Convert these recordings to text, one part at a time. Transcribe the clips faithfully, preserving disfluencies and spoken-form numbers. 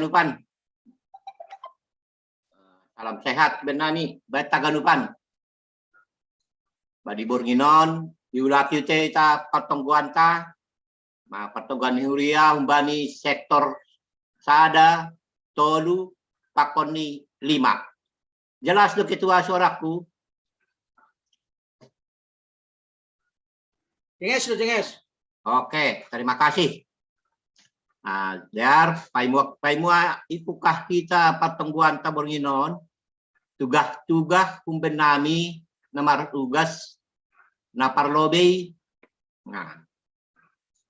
Nupan. Salam sehat bennami, baik taganupan. Badi borngin on, diulaki ita partonggoanta, ma partonggoan ni huria humbani sektor sada, tolu, pakon ni lima. Jelas do ketua suaraku? Jenges do, jenges. Oke, terima kasih. Nah, Dear, paimua, paimua ipukah kita partonggoanta borngin on, tugah-tugah humbennami na martugas, na parlobei. Nah,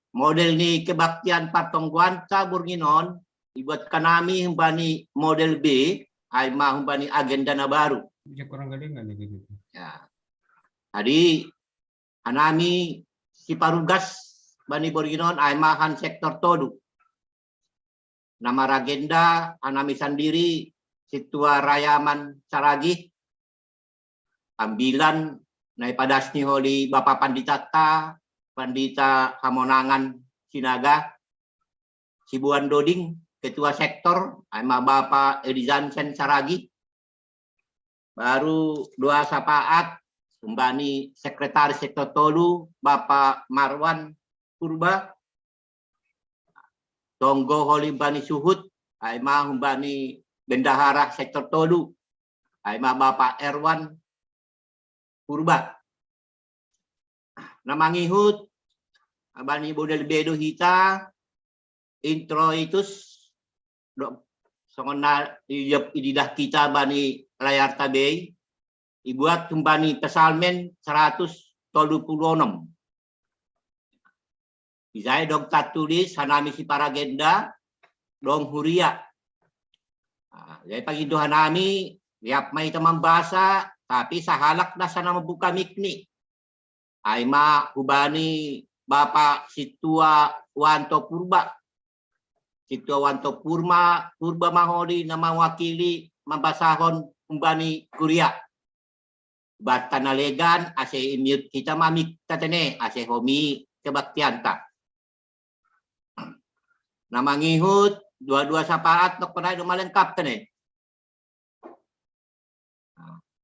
model ni kebaktian partonggoanta borngin on, ibuat hanami humbani model B, ai ma humbani agenda na baru. Ya. Jadi, hanami siparugas bani borngin on ai ma han sektor tolu. Na maragenda hanami sandiri Sintua Rayaman Saragih, ambilan na ipadas ni holi Bapa Panditanta, Pandita Hamonangan Sinaga, Sibuan Doding, ketua sektor, ai ma Bapa Edi Jansen Saragih, baru dua sapaat humbani sekretaris sektor tolu, Bapa Marwan Purba, tonggo holi humbani suhut, ai ma humbani bendahara sektor tolu, ai ma Bapa Erwan Purba. Na mangihut, bani model B do hita, introitus, do, songon na ididah kita bani layarta bei, ibuat humbani Psalmen seratus tolu puluh enam. Isai dong tartulis, hanami siparagenda, dong huria. Nah, jadi pangindo hanami, riap ma ita mambasa, tapi sahalak na sai na mambuka mikni. Ai ma humbani Bapa Sintua Wanto Purba. Sintua Wanto Purba, Purba ma holi na mawakili mambasahon humbani kuria. Banta na legan, ase i-mute hita ma mikta tene, ase homi kebaktianta. Na mangihut, dua-dua sapaat, nokkonai do malengkap tene.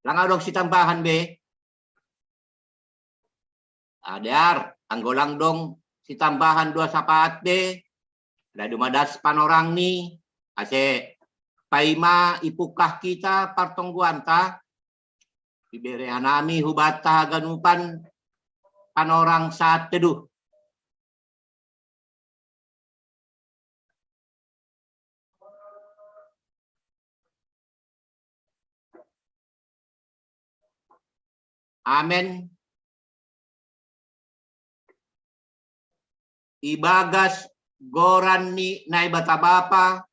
Lang adong sitambahan be? Adear, anggo lang dong sitambahan dua sapaat be, lai do ma das panorangni, ase paima ipukah kita partonggoanta, ibere hanami hubanta haganupan panorang saat teduh. Amen. Ibagas goran ni Naibata Bapa,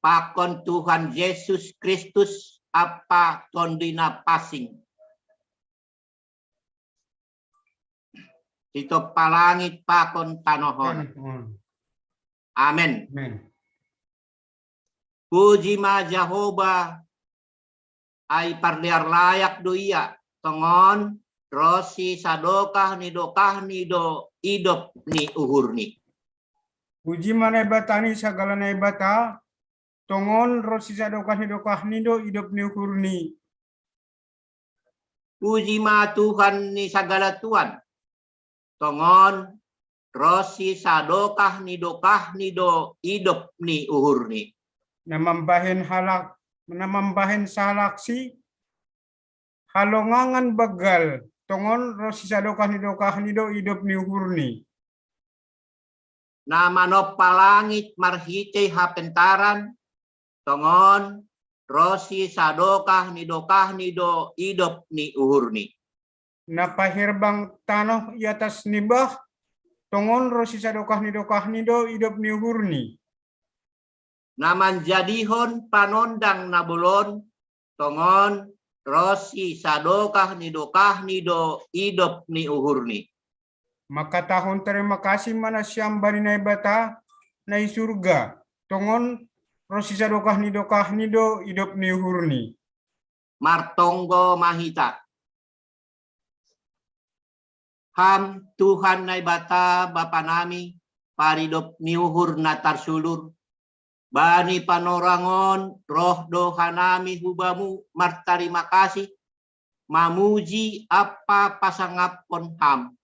pakon Tuhan Jesus Kristus, Ampa Tondi Na Pansing, sitompa langit pakon tanoh on. Amen. Amen. Puji ma Jahowa, ai pardear layak do Ia, tongon ronsi sadokah ni dokahni do idop ni uhurni. Puji ma Naibata ni sagala naibata, tongon ronsi sadokah ni dokahni do idop ni uhurni. Puji ma Tuhan ni sagala tuan, tongon ronsi sadokah ni dokahni do idop ni uhurni. Na mambahen halak, na mambahen sahalaksi halongangan banggal, tongon ronsi sadokah ni dokahni do idop ni uhurni. Na manompa langit marhitei hapentaran, tongon ronsi sadokah ni dokahni do idop ni uhurni. Na paherbang tanoh i atas ni bah, tongon ronsi sadokah ni dokahni do idop ni uhurni. Na manjadihon panondang na bolon, tongon ronsi sadokah ni dokahni do idop ni uhurni. Mangkatahon terima kasih ma nasiam bani Naibata na i surga, tongon ronsi sadokah ni dokahni do idop ni uhurni. Martonggo ma hita. Ham Tuhan Naibata Bapa nami, paridop ni uhur na tarsulur, Bani panorang on roh do hanami hu Bamu martarima kasih, mamuji ampa pasangaphon Ham.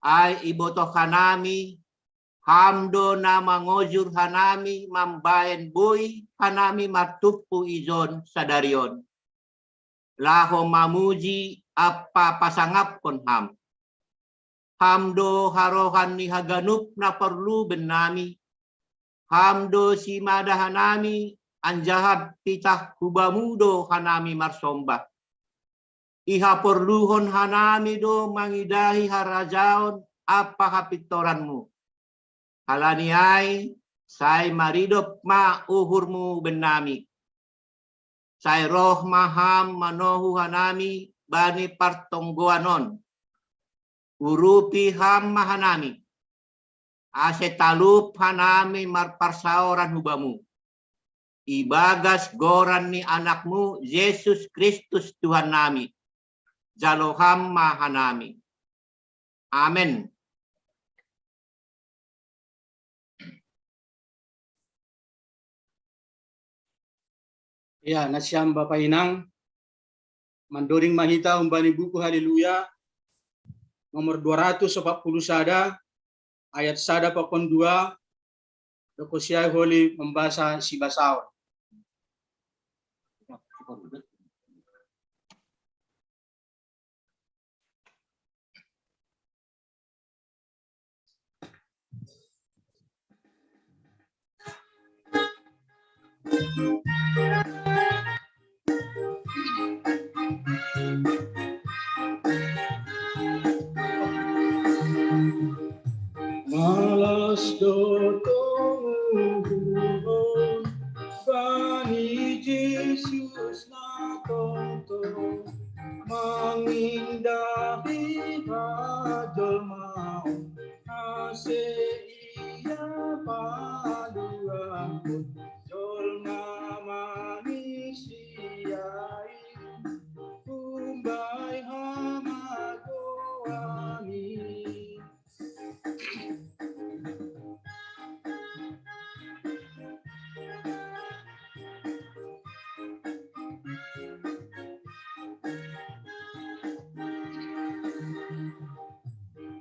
Ai ibotoh hanami, Ham do na mangojur hanami mambahen boi hanami martumpu ijon sadari on, laho mamuji ampa pasangaphon Ham. Ham do harohan ni haganup na porlu bennami. Ham do simada hanami, anjaha pitah hu Bamu do hanami marsombah. Ihaporluhon hanami do mangidahi harajaon ampa hapintoran-Mu. Halani ai, sai maridop ma uhur-Mu bennami. Sai roh ma Ham manohu hanami bani partonggoan on. Urupi Ham ma hanami, ase talup hanami marparsaoran hu Bamu. Ibagas goran ni Anak-Mu, Jesus Kristus Tuhannami, jalo Ham ma hanami. Amen. Ya, nasiam Bapa Inang, mandoding ma hita humbani buku Haleluya, nomor dua ratus empat puluh sada, ayat sada pakon dua, dohot siai holi mambasa sibasaon. Malas do tonguhon bani Jesus na toto, mangindahi hajolmaon, ase Ia paluahon jolma manisia i, humbani hamagoan i.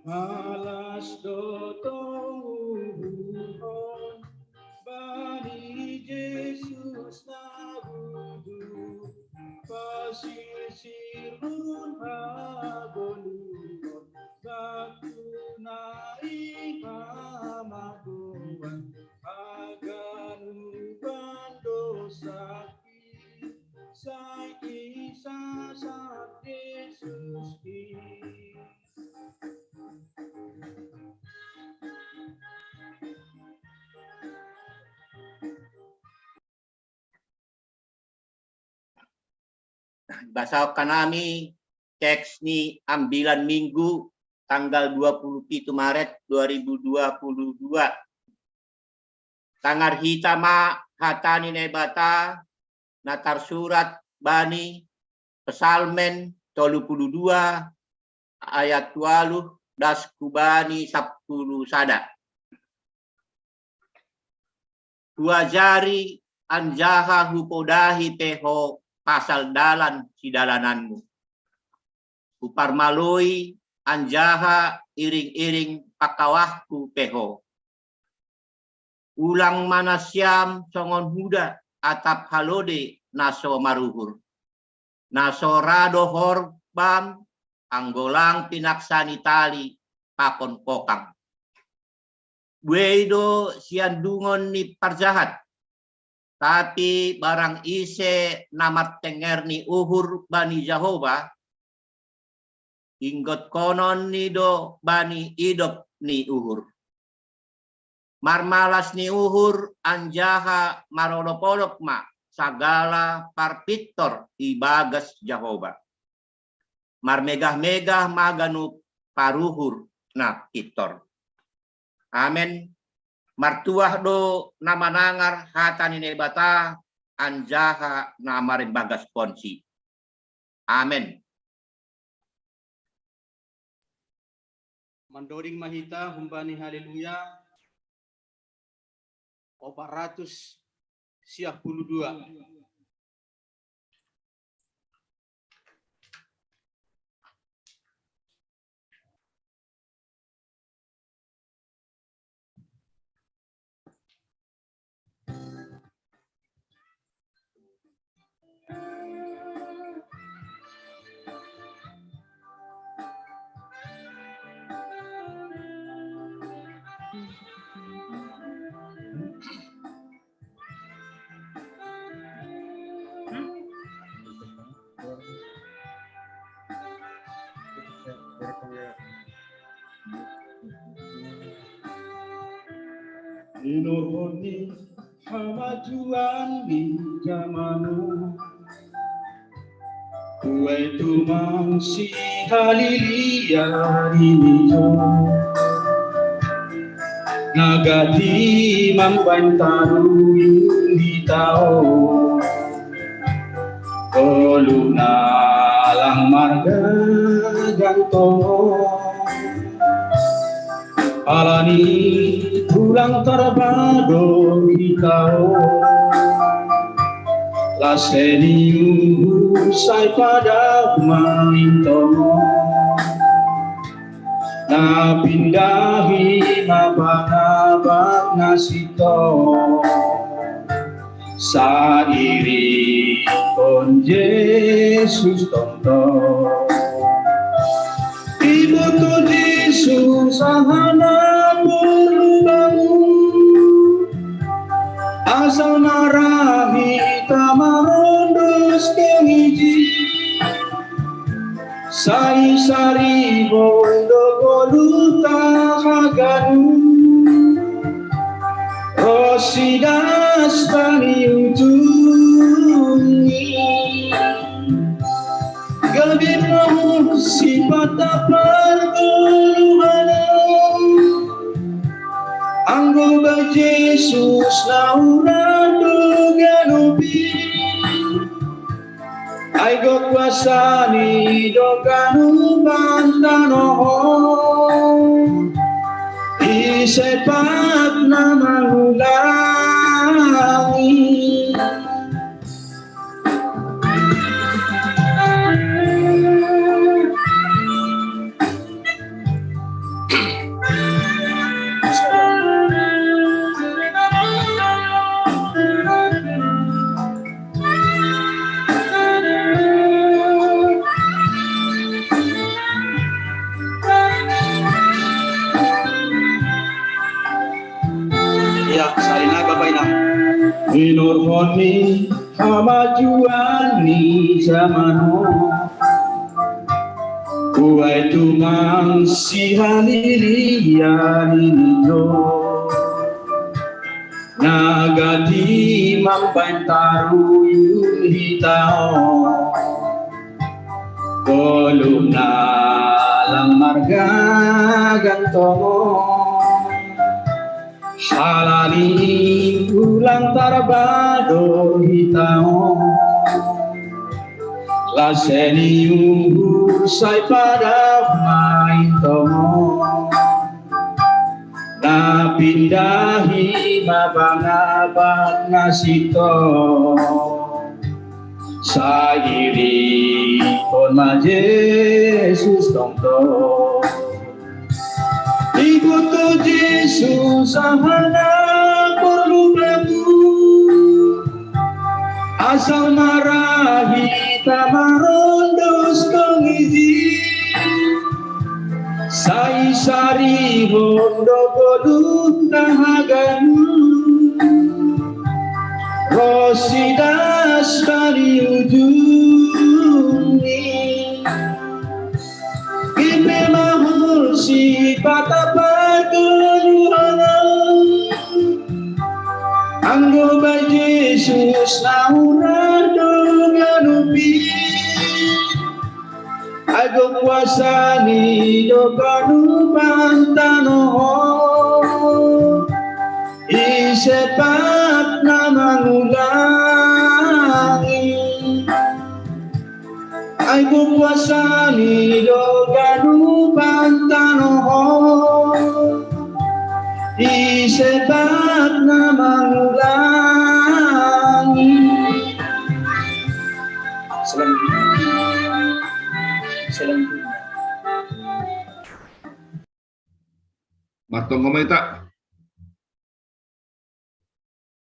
Malas do tonguhon bani Jesus na budu, pasisirhon hagoluhon, batu na i hamagoan, haganupan dosak i, sai isasat Jesus i. Basahon hanami teks ni ambilan Minggu tanggal dua puluh pitu Maret dua ribu dua puluh dua. Tangar hita ma hata ni Naibata na tarsurat bani Psalmen tolu puluh dua ayat ualuh das hu bani sampulu sada. Huajari anjaha hupodahi pe ho pasal dalan sidalananmu. Huparmaloi anjaha iring-iring pakawahku pe ho. Ulang ma nasiam songon huda atap halode na so maruhur, na so ra do horbam anggo lang pinaksa ni tali pakon kokang. Buei do siandungon ni parjahat, tapi barang ise na martenger ni uhur bani Jahowa, inggotkonon ni do bani idop ni uhur. Marmalas ni uhur anjaha marolop-olop ma sagala parpintor ibagas Jahowa. Marmegah-megah ma ganup paruhur na pintor. Amen. Martuah do na manangar hata ni Naibata anjaha na marimbagaskonsi. Amen. Mandoding ma hita humbani Haleluya. opat ratus siah puluh dua. Inurhoni hamajuan ni jamanu. Kuwe tumang si halili ari nijo. Nagati mambaen taru yu di tao. Koluna lang marga gantongo. Alani ulang tarbado di tao. Laseni uhur sai pada maintongo. Napindahi mabang-abang nasito. Sairikon Jesus tongtong. Iboto Jesus ahana porlu bamu. Asal marahi ta marondos kengiji. Sai sari bondo goluta haganu. Rosidas bani ujungi. Gabe mahu sipata pargoluhana. Anggo ba Jesus naura do ganupi. Ai gok kuasani do ganupan tanoho. Ise pat na mangulangi. Iya, salina Bapak Inang. Inurhoni hamajuan ni jamanu. Kuwe tumang si halili ari nijo. Nagati mambaen taru yu di tao. Koluna lang marga gantongo. Halani ulang tarbado di tao. Laseni uhur sai pada maintongo. Napindahi mabang-abang nasito. Sairikon ma Jesus tongtong. Iboto Jesus ahana porlu bamu. Asal marahi ta marondos kengiji. Sai sari bondo goluta haganu. Rosidas bani ujungi. Ipe mahu sipata pargoluhana. Anggo ba Jesus naura do ganupi. Ai gok kuasani do ganupan tanoho. Ise pat na mangulangi. Ai gok kuasani do ganupan tanoho. Ise pat na mangulangi. Tonggo maita.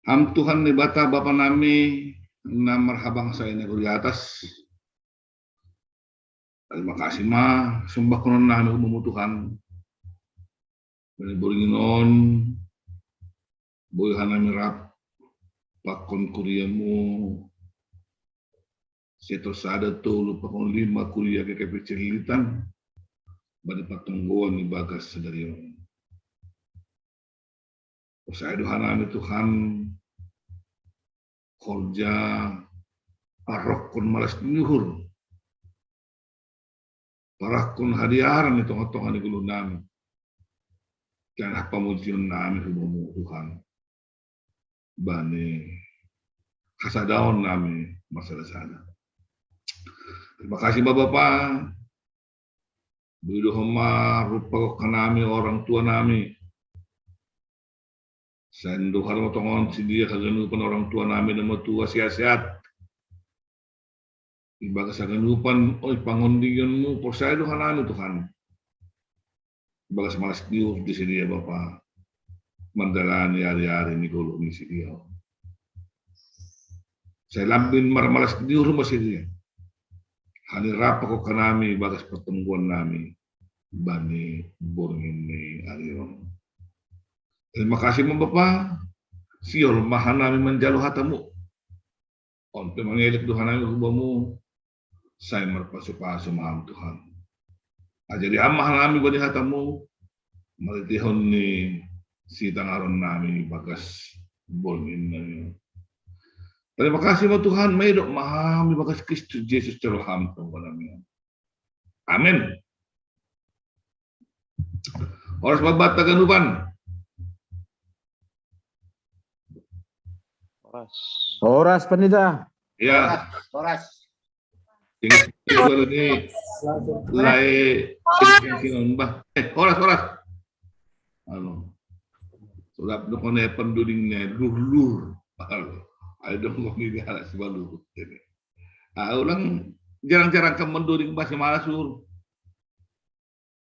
Ham Tuhan Debata Bapa nami, na marhabangsa i nagori atas. Tarima kasih ma, sumbahon nami hubamu Tuhan. Bani borngin on, boi hanami rap pakon kuriamu, setor sada tolu pakon lima kuria GKPI Cililitan, bani patonggoan ibagas sadari on. Porsea do hanami Tuhan, horja parrokkon malas ni uhur, parrokkon hadiaran i tongatonga ni ngolu nami. Janah pamujion nami hubamu Tuhan, bani hasadaon nami marsadasada. Tarima kasih ma Bapa, boi do Ho ma rup pagongka nami orang tua nami. Sai ndohar ma tongon sidia haganupan orang tua nami na matua, sehat-sehat. Ibagas haganupan, oi, pangondionmu, porsea do hanami Tuhan. Ibagas malas ni uhur di sidia Bapa, mandalani ari-ari ni ngolu ni sidia. Sai lambin marmalas ni uhur ma sidia. Hali rap pakongka nami ibagas patonggoan nami bani borngin ni ari on. Tarima kasih ma Bapa, sihol ma hanami manjalo hatamu. On pe mangelek do hanami hubamu, sai marpasupasu ma Ham Tuhan. Ajari Ham ma hanami bani hatamu, marhiteihon ni sitangaron nami bagas borngin nami. Tarima kasih ma Tuhan, maidop ma hami bagas Kristus Jesus Tuhan Ham Tuhan nami. Amen. Horas ma banta haganupan. Horas. Horas, Pandita. Ya. Horas. Tinggal ini lai tinggal bah. Eh, horas, horas. Anu. Sudah nukone penduding ne lur-lur. Ayo dong, kok ini anak si balu. Ah, ulang jarang-jarang ke menduding bahasa malas sur.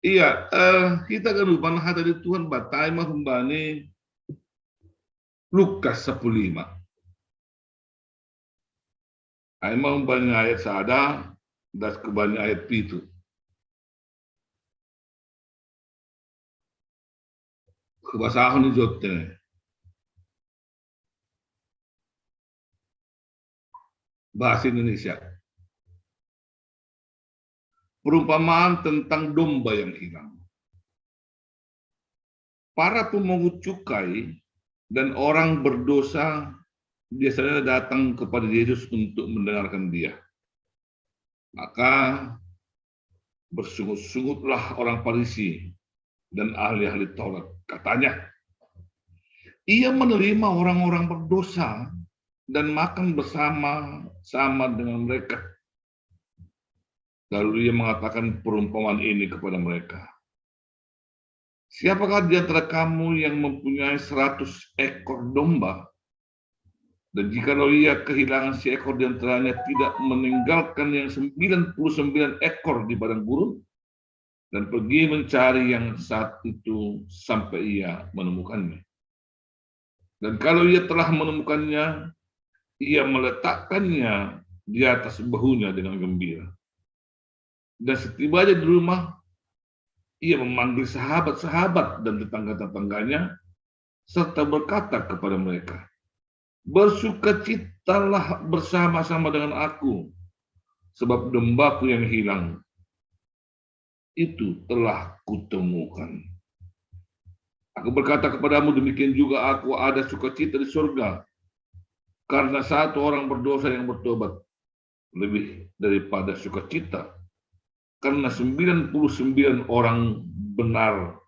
Iya, eh, kita haganupan hata di Tuhan batai ma humbani Lukas sapuluh lima. Ai ma humbani ayat sada, das kubani ayat pitu. Hubasahon ni jotte ne. Bahasa Indonesia. Perumpamaan tentang domba yang hilang. Para pemungut cukai dan orang berdosa biasanya datang kepada Yesus untuk mendengarkan Dia. Maka bersungut-sungutlah orang Farisi dan ahli-ahli Taurat. Katanya, "Ia menerima orang-orang berdosa dan makan bersama-sama dengan mereka." Lalu ia mengatakan perumpamaan ini kepada mereka. Siapakah di antara kamu yang mempunyai seratus ekor domba, dan jikalau ia kehilangan seekor di antaranya, tidak meninggalkan yang sembilan puluh sembilan ekor di padang gurun, dan pergi mencari yang saat itu sampai ia menemukannya? Dan kalau ia telah menemukannya, ia meletakkannya di atas bahunya dengan gembira. Dan setibanya di rumah, ia memanggil sahabat-sahabat dan tetangga-tetangganya, serta berkata kepada mereka, "Bersukacitalah bersama-sama dengan aku, sebab dombaku yang hilang itu telah kutemukan." Aku berkata kepadamu, demikian juga aku ada sukacita di surga karena satu orang berdosa yang bertobat, lebih daripada sukacita karena sembilan puluh sembilan orang benar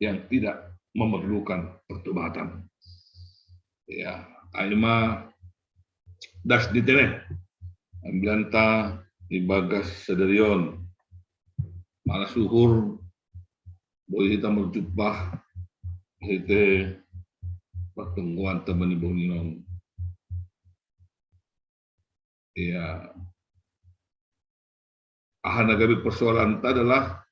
yang tidak memerlukan pertobatan. Ya, ai ma das ni tene. Ambilanta ibagas sadari on. Malas uhur, boi hita marjumpah hita, pertemuan teman ibu ninon. Ya. Aha na gabe persoalanta adalah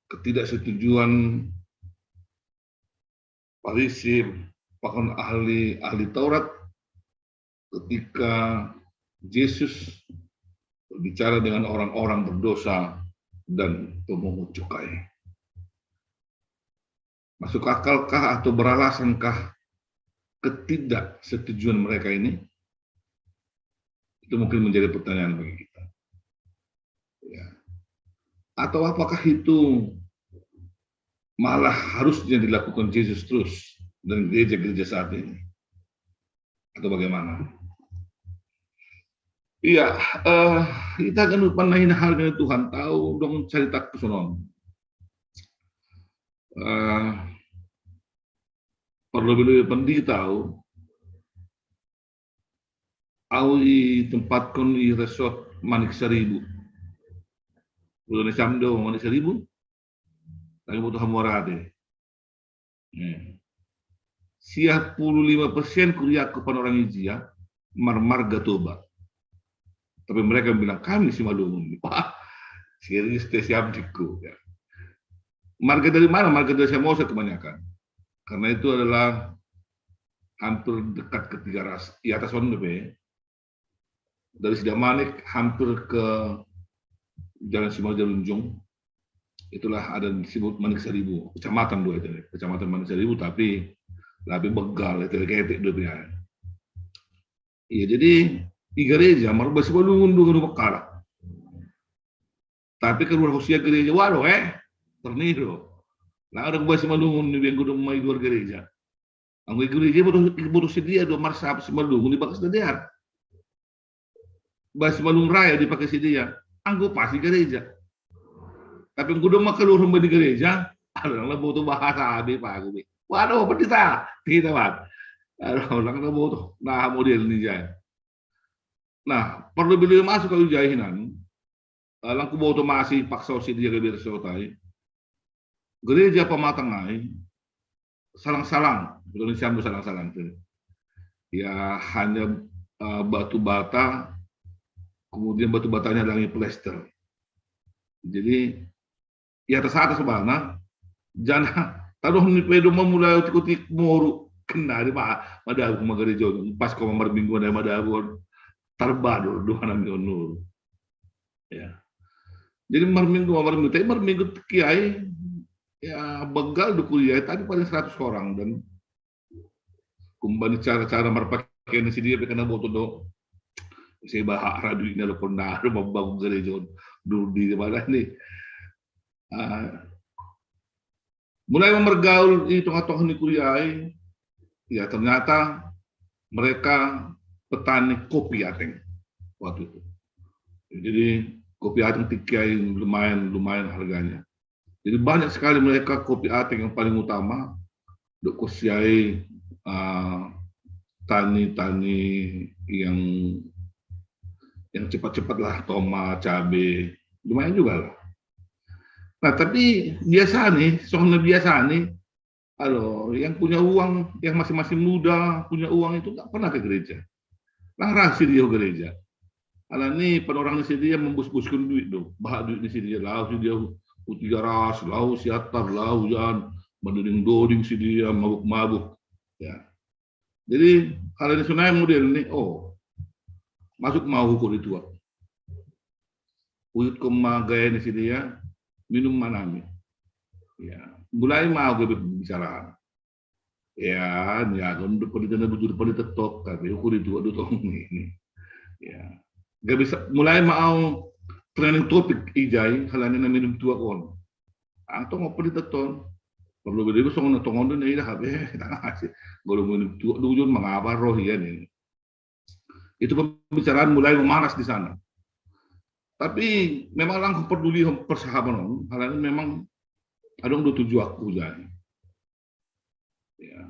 ketidaksetujuan Farisi, bahkan ahli ahli Taurat, ketika Yesus berbicara dengan orang-orang berdosa dan pemungut cukai. Masuk akalkah atau beralasankah ketidaksetujuan mereka ini? Itu mungkin menjadi pertanyaan bagi kita. Ya. Atau apakah itu malah harusnya dilakukan Yesus terus dan gereja-gereja saat ini? Atau bagaimana? Iya, eh, kita kan lupa nain hal dengan Tuhan tahu dong cerita kesonon. Eh, perlu lebih pendeta tahu. Au i tempat kon i resort Manik Seribu. Udah ni sam do Manik Seribu. Lagi butuh hamorate. Eh. Sia puluh lima persen kuria ku pan orang ijia marmarga Toba. Tapi mereka bilang kami Simalungun. Wah, serius te siap diku. Ya. Marga dari mana? Marga dari Samosir kebanyakan. Karena itu adalah hampir dekat ke Tiga Ras. Di atas Wondope. Dari Sidamanik hampir ke Jalan Simalungun. Itulah ada disebut Manik Seribu, kecamatan dua itu, kecamatan Manik Seribu, tapi lebih begal itu ketik dua punya. Iya, jadi di gereja marba Simalungun dua kali bekal. Tapi keluar usia gereja, waduh eh, terniru. Lah ada bahasa Simalungun di bengku mai luar gereja. Anggo gereja butuh butuh sedia dua marsa Simalungun di bakas dia. Bahasa Simalungun raya dipakai sedia. Anggo pasti gereja. Tapi kudu maka luar di gereja, ada lah butuh bahasa abi pagu. Waduh, pendeta, tidak mat. Ada orang lah butuh. Nah, model ni jai. Nah, perlu beli masuk kalau jai hinan. Langku butuh masih paksa si dia ke biar sotai. Gereja pamatangai salang-salang, Indonesia ambil salang-salang tuh. Ya hanya uh, batu bata, kemudian batu batanya lagi plester. Jadi ya atas atas mana, jana taruh ni pedo memulai utik-utik moru kena di ma madabu magari jauh pas kau mamar minggu ada madabu tarbado dua nami onur. Ya. Jadi marminggu marminggu tapi marminggu kiai ya begal duku ya tadi paling seratus orang dan kumbani cara-cara marpakaian si dia kena boto do saya bahak raduina lo pernah rumah bangun gereja dulu di mana nih. Ah, mulai memergaul di tengah-tengah ni kuliah ya ternyata mereka petani kopi ateng waktu itu. Jadi kopi ateng tikai lumayan lumayan harganya. Jadi banyak sekali mereka kopi ateng yang paling utama dok kosiai uh, tani-tani yang yang cepat-cepat lah tomat, cabe, lumayan juga lah. Nah tapi biasa nih, soalnya biasa nih, Alo, yang punya uang, yang masih-masih muda, punya uang itu nggak pernah ke gereja. Lang rasi dia gereja. Ala ni pada orang ni si dia membus-buskan duit tu. Bahak duit ni si dia, lau si dia utiga ras, lau si atar, lau jan, mendoding-doding si dia, mabuk-mabuk. Ya. Jadi, kalau di sunai model ni, oh, masuk mau hukum itu. Uyut koma gaya ni si dia, minum manami. Ya, mulai mau gue bicara. Ya, ya, kan udah pada dana bujur pada tetok, tapi ukur itu aduh tong ini. Ya, gak bisa mulai mau training topik ijai halanya na minum tua kon. Atau mau pada teton. Perlu beda itu soalnya tongon dan ini dah habis. Kalau minum tua dujur mengapa roh ya nih. Itu pembicaraan mulai memanas di sana. Tapi memang langsung peduli persahabatan, karena memang ada yang tujuh aku jadi. Ya.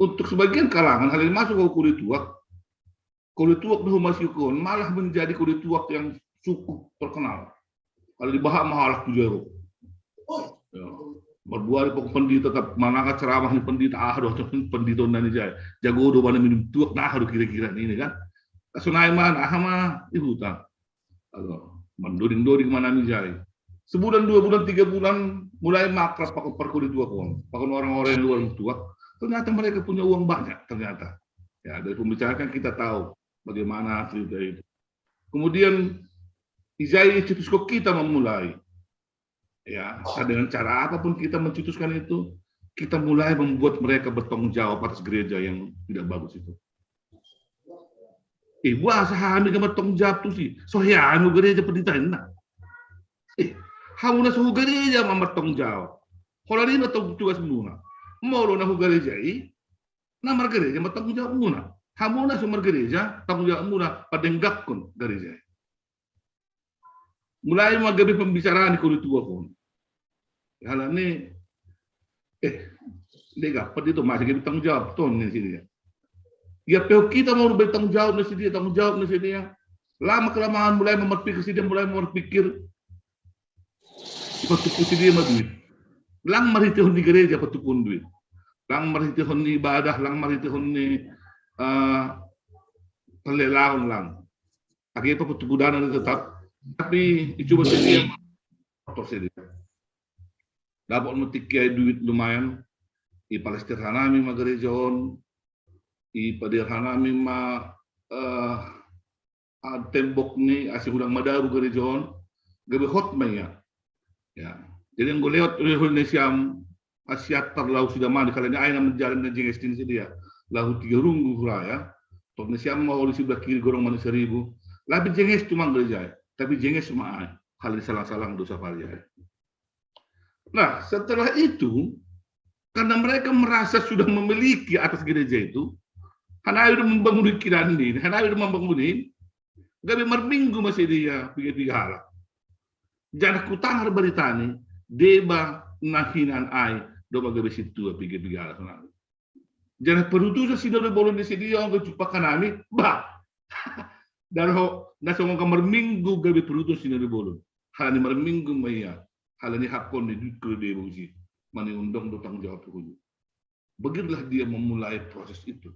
Untuk sebagian kalangan hal ini masuk ke kulit tuak. Kulit tuak masih malah menjadi kulit tuak yang cukup terkenal. Kalau dibahas malah tujuh euro. Ya. Berdua di pokok pendeta tetap mana ceramah di pendeta ah doh pendeta nani jai jago do mana minum tuak nah do kira-kira ini kan kasunai mana ah mah di hutan kalau mendoring-doring mana ni jai Sebulan, dua bulan, tiga bulan, mulai makrab pakon perkuri tua kon, pakon orang-orang yang luar tua. Ternyata mereka punya uang banyak, ternyata. Ya, dari pembicaraan kan kita tahu bagaimana cerita itu. Kemudian, izai cetus ko kita memulai. Ya, dengan cara apapun kita mencetuskan itu, kita mulai membuat mereka bertanggung jawab atas gereja yang tidak bagus itu. Eh, buasa hami ka bertanggung jawab tu si. So hia anu gereja pendeta na. Eh, hamuna so gereja ma bertanggung jawab. Hola ni na tanggung jawab muna. Molo na hu gereja i, na margereja ma tanggung jawab muna. Hamuna so margereja, tanggung jawab muna, padenggakkon gereja i. Mulai ma gabe pembicaraan ko tua kon. Hala ni, eh, dega, pedi to masih gabe tanggung jawab ton ni sini. Ya, peo kita mau bertanggung jawab ni sini, tanggung jawab ni sini ya. Lama kelamaan mulai ma berpikir sini, mulai ma berpikir. Patupu sini ma duit. Lang marhitehon ni gereja patupu duit. Lang marhitehon ni ibadah, lang marhitehon ni, eh, pelelaon lang. Agi pa patupu dana tetap. Tapi icoba sini ya. Faktor sini. Dapat metik ya duit lumayan. I palester hanami ma gereja on. I pader hanami ma, eh, ah, tembok ni asi hudang madabu gereja on. Gabe hot ma ia. Ya. Jadi yang gue lewat oleh Indonesia asiat tar lau sudah mandi kalian aina menjalan dan jenges din sedia. Lau tiga runggu raya. Tor ni siam ma oli sebelah kiri gorong mandi seribu. Labi jenges tu mang gereja. Tapi jenges ma ai. Kali salang-salang dosa pali ai. Nah, setelah itu, karena mereka merasa sudah memiliki atas gereja itu, hanai udah membangun kiran ini, hanai udah membangun ini, gabe marminggu masih dia piga-piga halak. Janah kutangar berita ni, deba nahinan ai, doma gabe situa piga-piga halak. Janah perutusan sinode bolon di sini, yang kecupakan ami, bah. Dan ho, na songon kamar minggu gabe perutusan sinode bolon. Halani marminggu ma ia, halani hakon ni duit kode bosi, mani undang do tanggung jawab huju. Begitulah dia memulai proses itu.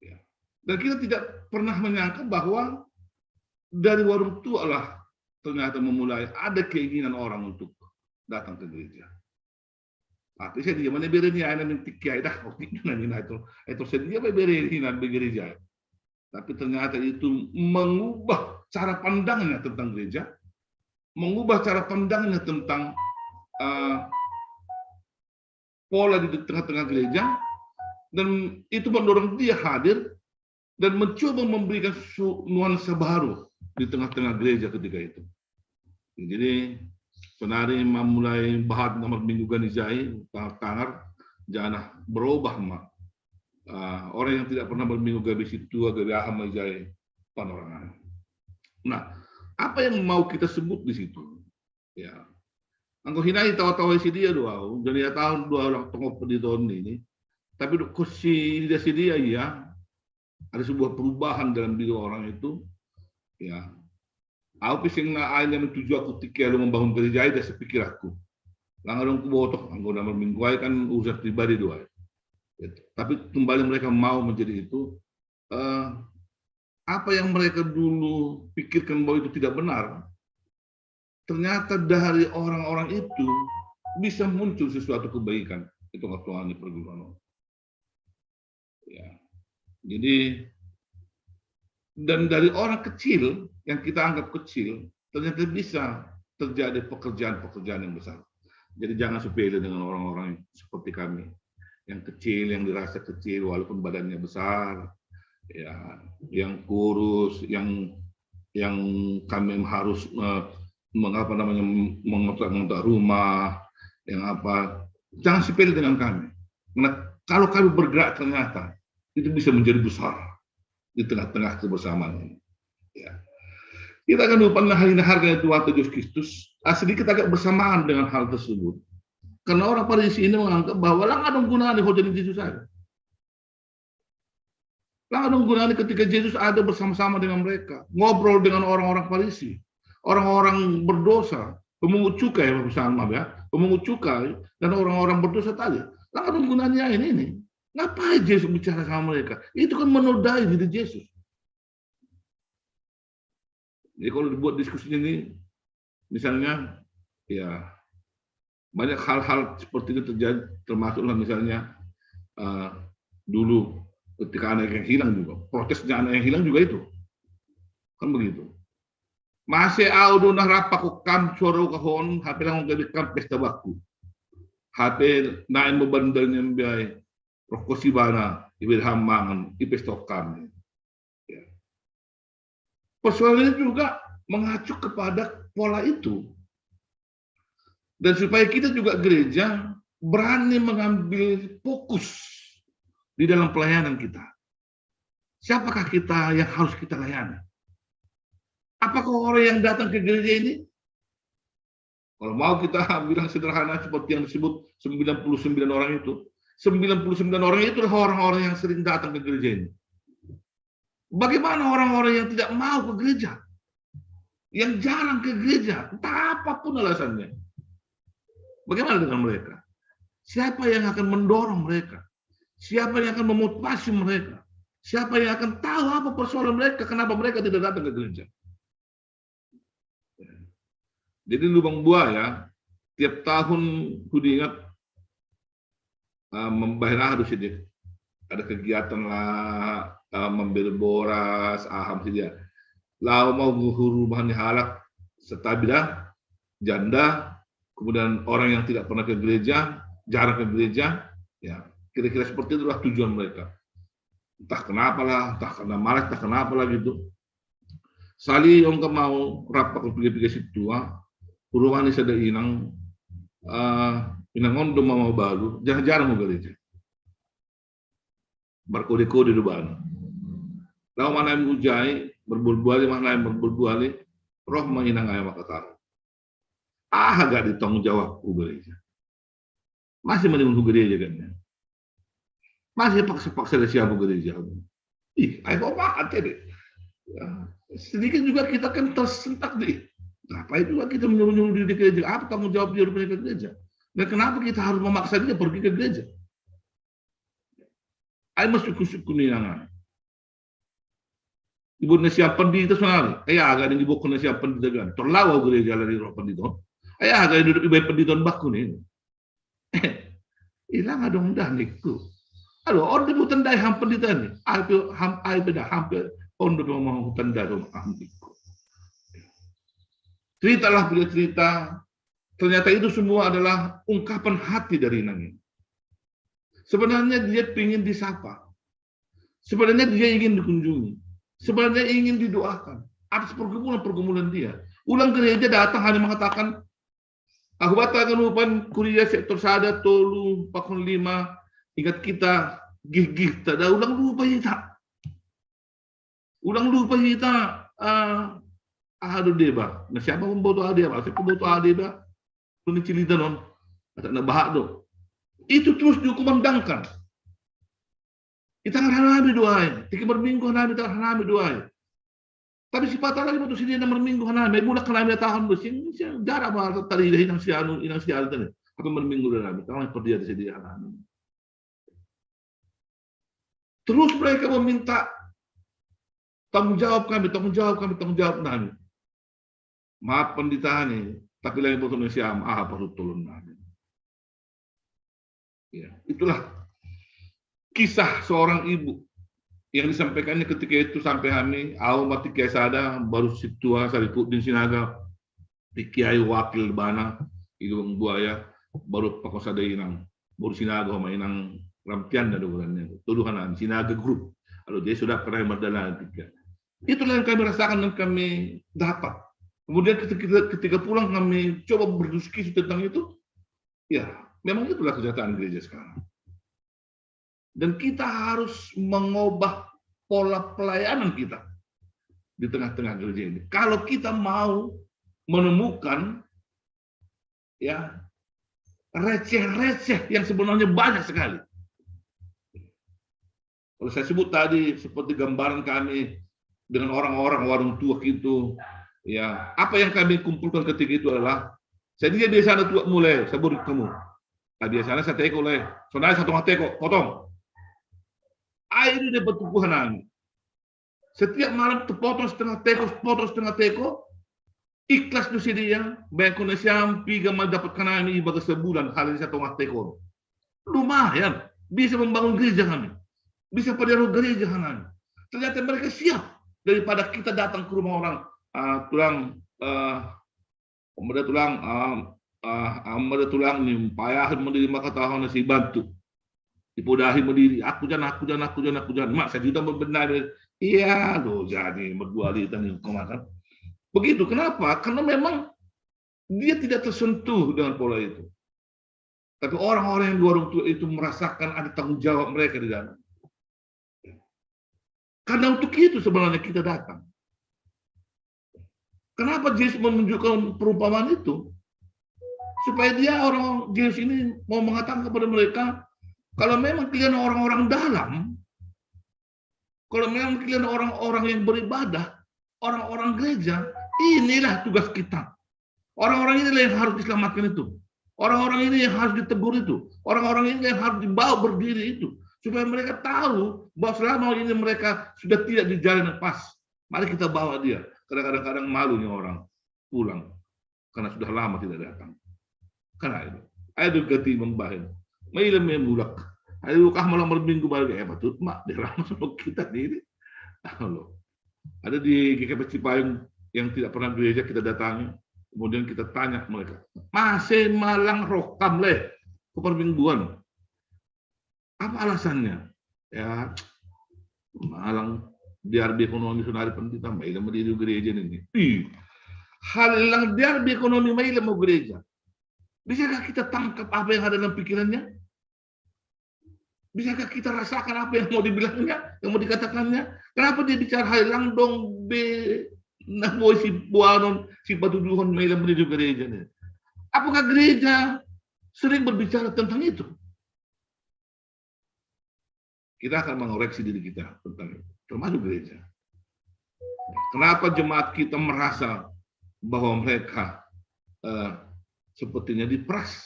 Ya. Dan kita tidak pernah menyangka bahwa dari warung tua lah ternyata memulai ada keinginan orang untuk datang ke gereja. Tapi saya dia mana bere ni aina mintik kiai dah, waktu itu nani na itu. Itu saya dia bere ni na gereja. Tapi ternyata itu mengubah cara pandangnya tentang gereja, mengubah cara pandangnya tentang, eh, pola di tengah-tengah gereja, dan itu mendorong dia hadir dan mencoba memberikan su-, nuansa baru di tengah-tengah gereja ketika itu. Jadi, sonari ma mulai bahat na marminggu gani jai, tangar-tangar, janah berubah ma. Ah, orang yang tidak pernah marminggu gabe situa, gabe aha ma jai panorangan. Nah, apa yang mau kita sebut di situ? Ya. Anggo hinai tawa-tawa isi dia dua, jadi ya tahun dua orang tengok di tahun ini. Tapi kursi dia si dia, iya, ada sebuah perubahan dalam diri orang itu. Ya. Au pising na aja menuju aku tiki lu membangun gereja itu sepikir aku. Lang dong ku botok, anggo nomor minggu ai kan urusan pribadi doa. Gitu. Tapi kembali mereka mau menjadi itu, eh, apa yang mereka dulu pikirkan bahwa itu tidak benar, ternyata dari orang-orang itu bisa muncul sesuatu kebaikan. Itu waktu di perguruan. Ya. Jadi, dan dari orang kecil yang kita anggap kecil, ternyata bisa terjadi pekerjaan-pekerjaan yang besar. Jadi jangan sepele dengan orang-orang seperti kami. Yang kecil, yang dirasa kecil, walaupun badannya besar, ya, yang kurus, yang, yang kami harus, eh, mengapa namanya, mengontrak-ngontrak rumah, yang apa, jangan sepele dengan kami. Karena kalau kami bergerak ternyata itu bisa menjadi besar di tengah-tengah kebersamaan ini. Ya. Kita akan lupa nah ini harganya Tuhan Yesus Kristus. Ah, sedikit agak bersamaan dengan hal tersebut. Karena orang Farisi ini menganggap bahwa lang adong gunanya ho jadi Yesus ada. Lang adong gunanya ketika Yesus ada bersama-sama dengan mereka, ngobrol dengan orang-orang Farisi, orang-orang berdosa, pemungut cukai, misalnya, ya, pemungut cukai dan orang-orang berdosa tadi. Lang adong gunanya ini, ini. Ngapain Yesus bicara sama mereka? Itu kan menodai diri Yesus. Jadi kalau dibuat diskusi ini, misalnya, Ya, banyak hal-hal seperti itu terjadi, termasuklah misalnya, eh, dulu ketika anak yang hilang juga, protesnya anak yang hilang juga itu. Kan begitu. Masi au du narapa ko kam soro kahon, hape lang gabi kam pesta baku. Hape nain bebandelnya biai, roko si bana, ibe hamangan, ipe stok kami. Ya. Persoalannya juga mengacu kepada pola itu. Dan supaya kita juga gereja berani mengambil fokus di dalam pelayanan kita. Siapakah kita yang harus kita layani? Apakah orang yang datang ke gereja ini? Kalau mau kita bilang sederhana seperti yang disebut sembilan puluh sembilan orang itu, sembilan puluh sembilan orang itu adalah orang-orang yang sering datang ke gereja ini. Bagaimana orang-orang yang tidak mau ke gereja? Yang jarang ke gereja, entah apapun alasannya. Bagaimana dengan mereka? Siapa yang akan mendorong mereka? Siapa yang akan memotivasi mereka? Siapa yang akan tahu apa persoalan mereka, kenapa mereka tidak datang ke gereja? Jadi lubang buaya, tiap tahun ku ingat, eh, membayar harus ini. Ada kegiatan lah, eh, membeli boras, aham saja. Lau mau nguhuru mahani halak, setabi dah, janda, kemudian orang yang tidak pernah ke gereja, jarang ke gereja, ya kira-kira seperti itulah tujuan mereka. Entah kenapa lah, entah karena malas, entah kenapa lah gitu. Sali ong ka mau rapa ko piga-piga situa, urumani sada inang, eh, inang ondo mama balu, jarang-jarang mau gereja. Berkode-kode do bana. Lau mana yang ujai, berbual-buali, mana yang berbual-buali, roh ma inang ai makataru. Ah, agak di tanggung jawab ku gereja. Masih mending ku gereja kan ya. Masih paksa-paksa dari siapa gereja. Ih, ayo kok mati deh. Ya, sedikit juga kita kan tersentak deh. Ngapain juga kita menyuruh-nyuruh diri gereja? Apa tanggung jawab dia punya ke gereja? Dan kenapa kita harus memaksa dia pergi ke gereja? Ai masuku-suku ni nanga. Ibu nasi apa di itu sana? Kayak agak di buku nasi apa di dagan. Terlalu gereja dari roh pendito. Kayak agak di ibu pendito baku ni. Ilang adong dah niku. Aduh, ondo bu tendai ham pendito ni. Ai pe ham ai beda ham pe ondo bu mau tendai dong ham niku. Ceritalah punya cerita. Ternyata itu semua adalah ungkapan hati dari Nangin. Sebenarnya dia ingin disapa. Sebenarnya dia ingin dikunjungi. Sebenarnya ingin didoakan atas pergumulan-pergumulan dia. Ulang gereja datang hanya mengatakan, "Aku batalkan upan kuria sektor sada, tolu, pakon lima. Ingat kita, gih-gih, tak ada ulang lupa kita." Ulang lupa kita, ah, ado deba. Nah, siapa membuat ado deba? Siapa membuat ado deba? Kuni cilita non. Ada na bahak do. Itu terus dikumandangkan. Kita ngaranabi doai. Tiki berminggu nabi tak nabi doai. Tapi si patah lagi waktu sini na berminggu nabi. Mulak nabi tahun bersin. Jarak bahasa tadi dah inang si anu, inang si anu tadi. Tapi berminggu dah nabi. Tangan pergi ada sini nabi. Terus mereka meminta, "Tanggung jawab kami, tanggung jawab kami, tanggung jawab kami." Maaf pendeta ni, tapi lagi buat Indonesia, ah, perlu tolong kami. Ya, itulah kisah seorang ibu yang disampaikannya ketika itu sampai kami, au mati kiai sada, baru situa sarikut di Sinaga, di kiai wakil bana, ibu buaya, baru pakon sada inang. Baru Sinaga ma inang rampian dan ukurannya. Tuduhan Sinaga grup. Kalau dia sudah pernah berjalan tiga. Itulah yang kami rasakan dan kami dapat. Kemudian ketika, ketika pulang kami coba berdiskusi tentang itu, ya memang itulah kenyataan gereja sekarang. Dan kita harus mengubah pola pelayanan kita di tengah-tengah gereja ini. Kalau kita mau menemukan ya receh-receh yang sebenarnya banyak sekali. Kalau saya sebut tadi seperti gambaran kami dengan orang-orang warung tuak itu, ya apa yang kami kumpulkan ketika itu adalah, saya dia biasa anak tuak mulai, saya beri kamu. Nah, biasanya saya teko leh, soalnya satu teko, potong. Air ini dapat tukuhan angin. Setiap malam terpotong setengah teko, potong setengah teko, Ikhlas tu si dia, bengkok na siampi gama dapat kanami ibaga sebulan, halin sa tongah tekor. Lumayan, bisa membangun gereja kami. Bisa padaro gereja kami. Ternyata mereka siap daripada kita datang ke rumah orang, ah, tulang, ah, Amada tulang, ah, ah, amada tulang ni, payahan mandiri maka tahu na si bantu. Ipodahi mandiri, aku jan, aku jan, aku jan, aku jan. Mak, sajuta benar. Iya, lo jadi magdualita ni kemakan. Begitu, kenapa? Karena memang dia tidak tersentuh dengan pola itu. Tapi orang-orang yang di warung tua itu merasakan ada tanggung jawab mereka di dalam. Karena untuk itu sebenarnya kita datang. Kenapa Yesus menunjukkan perumpamaan itu? Supaya dia, orang Yesus ini mau mengatakan kepada mereka, kalau memang kalian orang-orang dalam, kalau memang kalian orang-orang yang beribadah, orang-orang gereja, inilah tugas kita. Orang-orang inilah yang harus diselamatkan itu. Orang-orang ini yang harus ditegur itu. Orang-orang ini yang harus dibawa berdiri itu. Supaya mereka tahu bahwa selama ini mereka sudah tidak di jalan yang pas. Mari kita bawa dia. Kadang-kadang malunya orang pulang karena sudah lama tidak datang. Karena itu, ayo gati membahin. Mailam yang mulak. Ayo kah malam minggu balik, eh, patut mak, dia lama sama kita ini. Halo. Ada di G K P Cipayung yang tidak pernah gereja kita datangi. Kemudian kita tanya mereka, masih malang rokam leh ke permingguan. Apa alasannya? Ya, malang diarbi ekonomi sunari pendeta, mailam di gereja ini. Ih, hal yang diarbi ekonomi, mailam mau gereja. Bisakah kita tangkap apa yang ada dalam pikirannya? Bisakah kita rasakan apa yang mau dibilangnya, yang mau dikatakannya? Kenapa dia bicara hal yang dong be, nah, boy, si buanon, si batuduhon, mailam menuju gereja nih? Apakah gereja sering berbicara tentang itu? Kita akan mengoreksi diri kita tentang itu, termasuk gereja. Kenapa jemaat kita merasa bahwa mereka, eh, sepertinya diperas?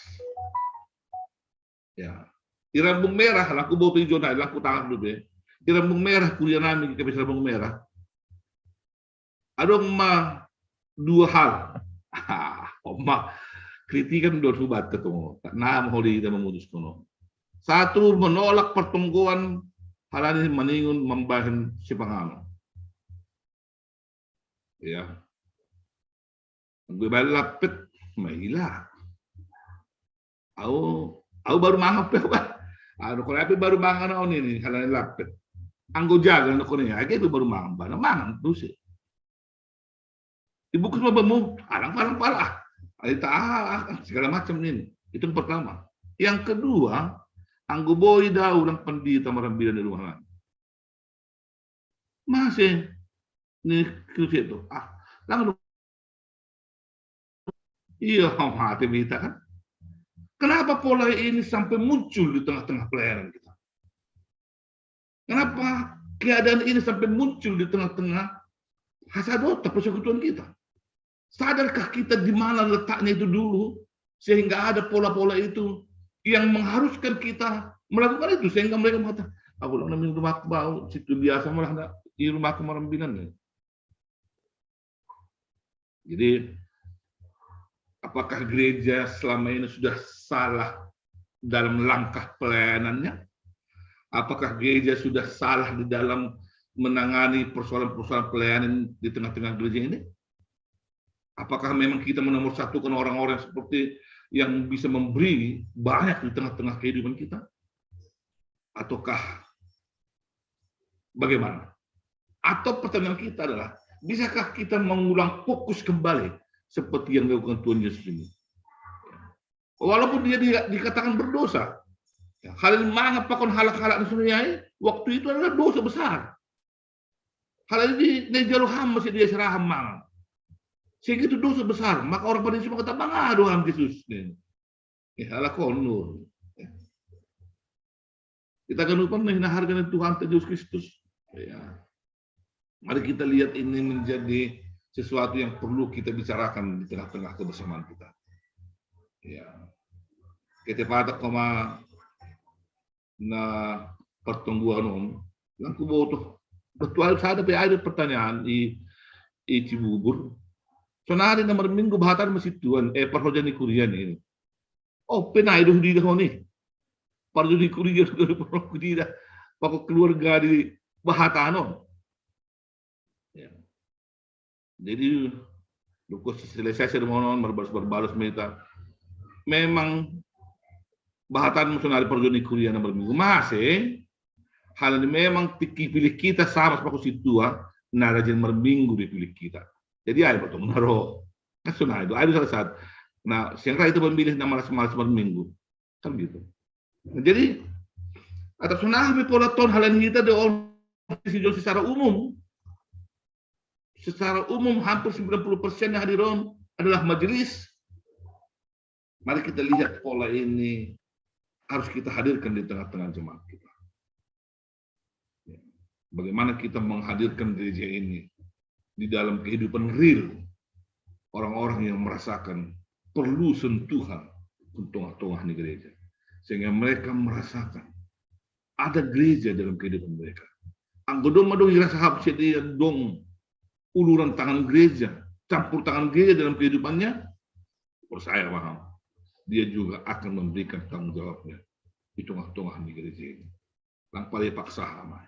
Ya. Di Rambung Merah, laku bau tu hijau, nah, laku tangan dulu deh. Di Rambung Merah, kuliah nami kita bisa Rambung Merah. Ada ma dua hal. Ah, oma kritikan dua hubat ketemu. Tak nama holi kita memutus kono. Satu, menolak pertonggoan halani maningun mambahin si pangano. Ya. Gue balik lapet, maila. Au, au baru mangan pe, bah. Anu, kalau apa baru mangan, au ni, ni, halani lapet. Anggo jaga, anu, kone, age pe baru mangan, bana mangan terus ya. Ibu kusma bemu, alang palang pala. Alita, ah, ah, segala macam ini. Itu yang pertama. Yang kedua, anggo boi da ulang pendeta marambilan di rumah. Masih ni, kuse tu. Ah, lang lu. Iya, mati kita kan. Kenapa pola ini sampai muncul di tengah-tengah pelayanan kita? Kenapa keadaan ini sampai muncul di tengah-tengah hasadota persekutuan kita? Sadarkah kita di mana letaknya itu dulu, sehingga ada pola-pola itu yang mengharuskan kita melakukan itu, sehingga mereka mengatakan, "Aku ulang minggu rumah bau, situ biasa malah ndak di rumah kemarin binan nih." Jadi, apakah gereja selama ini sudah salah dalam langkah pelayanannya? Apakah gereja sudah salah di dalam menangani persoalan-persoalan pelayanan di tengah-tengah gereja ini? Apakah memang kita menomor satukan orang-orang seperti yang bisa memberi banyak di tengah-tengah kehidupan kita? Ataukah bagaimana? Atau pertanyaan kita adalah, bisakah kita mengulang fokus kembali seperti yang dilakukan Tuhan Yesus ini? Walaupun dia di, dikatakan berdosa, ya, hal yang mengapa kon halak-halak di sungai, waktu itu adalah dosa besar. Hal ini di, di jalur ham masih dia seraham mang. Sehingga itu dosa besar. Maka orang pada semua kata, "Mangadu ham Yesus." Nih. Ya, halak kono. Ya. Kita kan lupa menghina harga Tuhan Yesus Kristus. Ya. Mari kita lihat ini menjadi sesuatu yang perlu kita bicarakan di tengah-tengah kebersamaan kita. Ya. Kita pada koma na pertongguan om. Yang ku butuh. Betul, saya ada, ada pertanyaan di, di Cibubur. Sonari na marminggu bahatan ma situan, eh, parhojani kuria ni. Oh, penai do hudi da honi. Parhojani kuria do parhojani kuria. Pako keluarga di bahatanon. Ya. Jadi, luko selesai sermonon, berbalas-berbalas meta. Memang bahatan sonari parhojani kuria na marminggu. Mase, hal ini memang tiki pilih kita sama seperti situa, na rajin marminggu di pilih kita. Jadi, ayo betul, naro. Kan sonari do, ayo salah satu. Nah, siang itu memilih nama malas-malas marminggu. Kan gitu. Nah, jadi, atau sonari pola ton hal ini kita di organisasi secara umum. Secara umum hampir sembilan puluh persen yang hadir adalah majelis. Mari kita lihat pola ini harus kita hadirkan di tengah-tengah jemaat kita. Ya. Bagaimana kita menghadirkan gereja ini di dalam kehidupan real orang-orang yang merasakan perlu sentuhan di tengah-tengah ini gereja. Sehingga mereka merasakan ada gereja dalam kehidupan mereka. Anggo dong madong rasa hap sedia dong uluran tangan gereja, campur tangan gereja dalam kehidupannya, percaya paham, dia juga akan memberikan tanggung jawabnya di tengah-tengah di gereja ini. Lang pale paksa ama.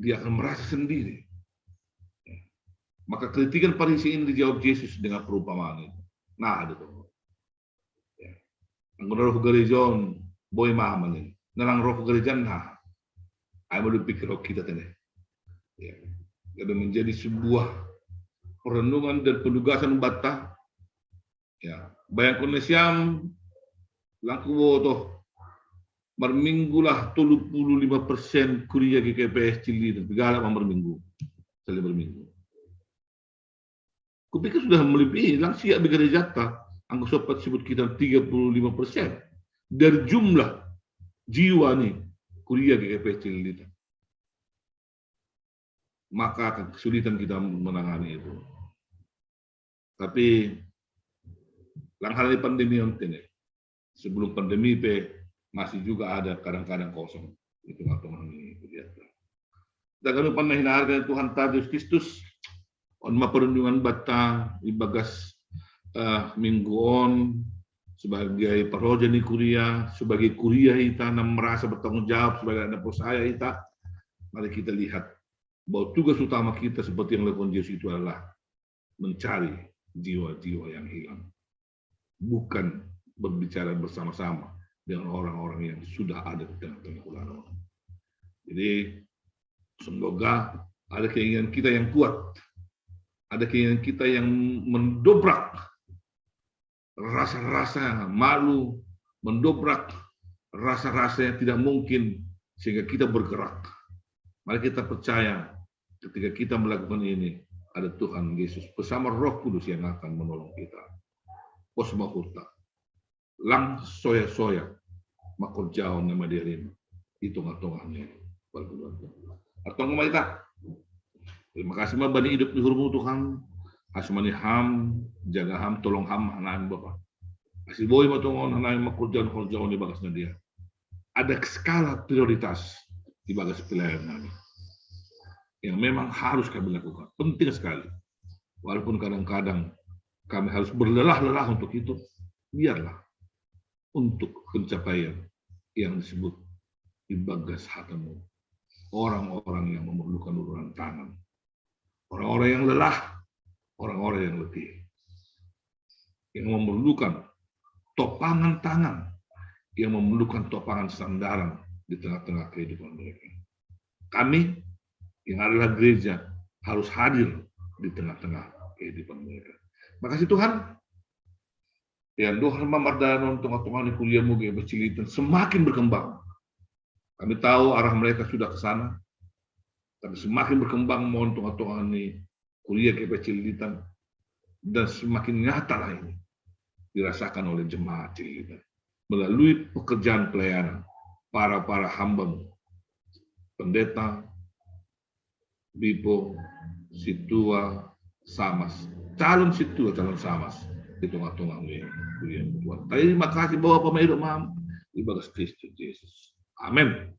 Dia akan merasa sendiri. Maka kritikan Farisi ini dijawab Yesus dengan perumpamaan itu. Nah, ada tuh. Ya. Anggo roh gereja on, boy mama nih. Nalang roh gereja nah. Ayo mau pikir kita tene. Ya. Jadi menjadi sebuah perenungan dan penugasan bata. Ya, bayangkan siam langku boto. Marminggu lah tolu puluh lima persen kuria G K P S Cileunyi dan segala marminggu. Sekali marminggu. Kupikir sudah melebihi, lang siap di gereja ta, anggo sopat sebut kita tiga puluh lima persen dari jumlah jiwa nih kuria G K P S Cileunyi. Maka akan kesulitan kita menangani itu. Tapi lang hal ini pandemi on tene. Sebelum pandemi pe masih juga ada kadang-kadang kosong. Itu nggak pernah ini. Kita kan pernah hina harga Tuhan ta Yesus Kristus. On ma perundungan bata ibagas eh, minggu on sebagai parhojani kuria, sebagai kuria ita na merasa bertanggung jawab sebagai anak percaya ita. Mari kita lihat bahwa tugas utama kita seperti yang lakukan Yesus itu adalah mencari jiwa-jiwa yang hilang, bukan berbicara bersama-sama dengan orang-orang yang sudah ada di tengah-tengah ular. Jadi semoga ada keinginan kita yang kuat, ada keinginan kita yang mendobrak rasa-rasa malu, mendobrak rasa-rasa yang tidak mungkin sehingga kita bergerak. Mari kita percaya ketika kita melakukan ini ada Tuhan Yesus bersama Roh Kudus yang akan menolong kita. Pos mahurta. Lang soya-soya makorjaon nama diarin di tengah-tengahnya. Artong kita. Terima kasih ma bani hidup di hurmu Tuhan. Asmani ham, jaga ham, tolong ham, hanami Bapa. Asi boy ma tongon hanami makorjaon-korjaon di bagas dia. Ada skala prioritas di bagas pelayanan kami yang memang harus kami lakukan. Penting sekali. Walaupun kadang-kadang kami harus berlelah-lelah untuk itu, biarlah untuk pencapaian yang disebut di bagas hatamu. Orang-orang yang memerlukan uluran tangan. Orang-orang yang lelah, orang-orang yang letih. Yang memerlukan topangan tangan, yang memerlukan topangan sandaran di tengah-tengah kehidupan mereka. Kami yang adalah gereja harus hadir di tengah-tengah kehidupan mereka. Makasih Tuhan. Ya, Tuhan ma mardalan on tengah-tengah ni kuria mu G K P S Cileunyi semakin berkembang. Kami tahu arah mereka sudah ke sana, tapi semakin berkembang ma on tengah-tengah ni kuria G K P S Cileunyi dan semakin nyata lah ini dirasakan oleh jemaat Cileunyi melalui pekerjaan pelayanan para para hamba-Mu, pendeta, bipo, situa, samas, calon situa, calon samas di tengah-tengah ni kuria Tuhan. Terima kasih bahwa pemain mam di bagas Kristus Yesus. Amin.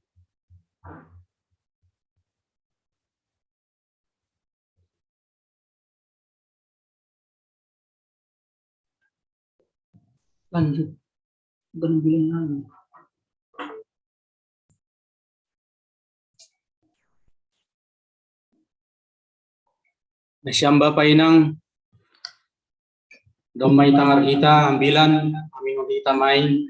lanjut dan bilang lagi. Nah, siang Bapa Inang, domai tangar hita, ambilan, amino hita mai,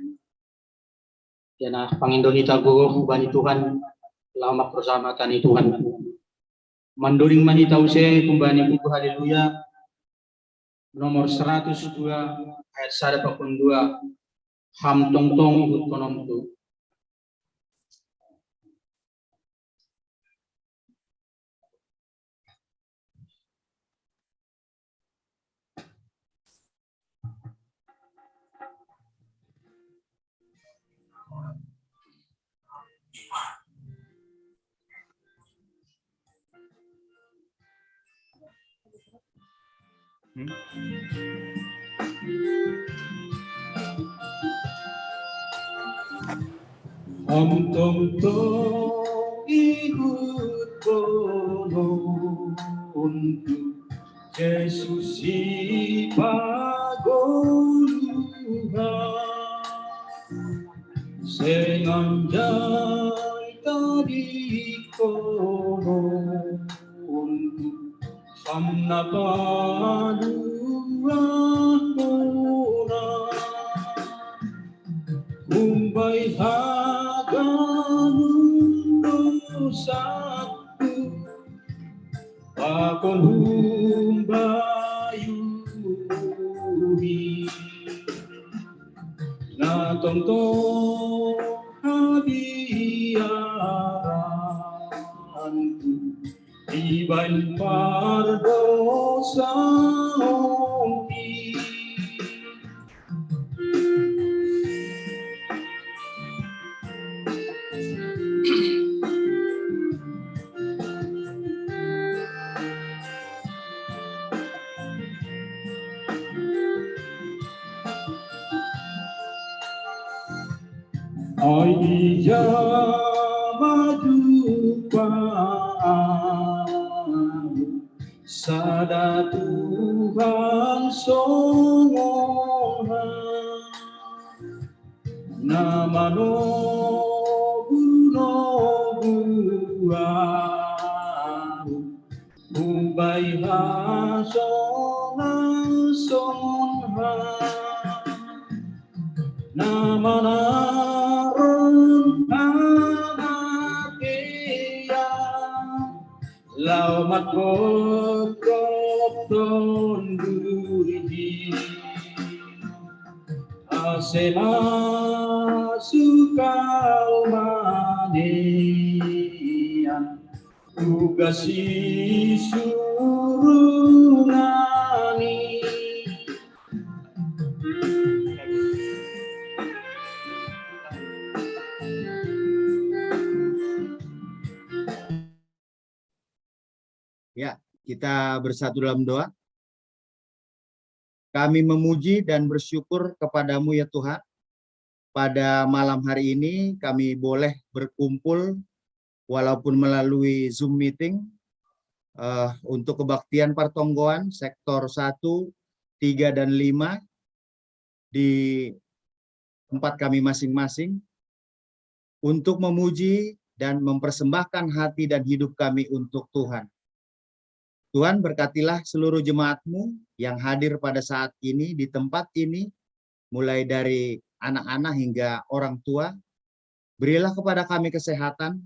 yana pangindo hita gogo hubani Tuhan, lama bersama tani Tuhan. Mandoring mahita use kumbani buku Haleluya, nomor seratus dua ayat sada pakon dua, ham tongtong ikut konomku. Om tom tom ihut kono untuk Yesus ipagoluhan. Senganjai tadi kono untuk Panna paluah muna umbai haganun dosaku pakon umbayuhi na tongtong habiaranku iban pardosaonki. Ai ija majupa sada Tuhan songoha na manogu-nogu au umbai hasonga-songa na manaron hamatean lao matkopkop tondurihi. Ase masuk au manean tugas isurungani. Ya, kita bersatu dalam doa. Kami memuji dan bersyukur kepada-Mu, ya Tuhan. Pada malam hari ini kami boleh berkumpul walaupun melalui Zoom meeting, eh, untuk kebaktian partonggoan sektor satu, tiga, dan lima di tempat kami masing-masing untuk memuji dan mempersembahkan hati dan hidup kami untuk Tuhan. Tuhan, berkatilah seluruh jemaat-Mu yang hadir pada saat ini di tempat ini, mulai dari anak-anak hingga orang tua. Berilah kepada kami kesehatan,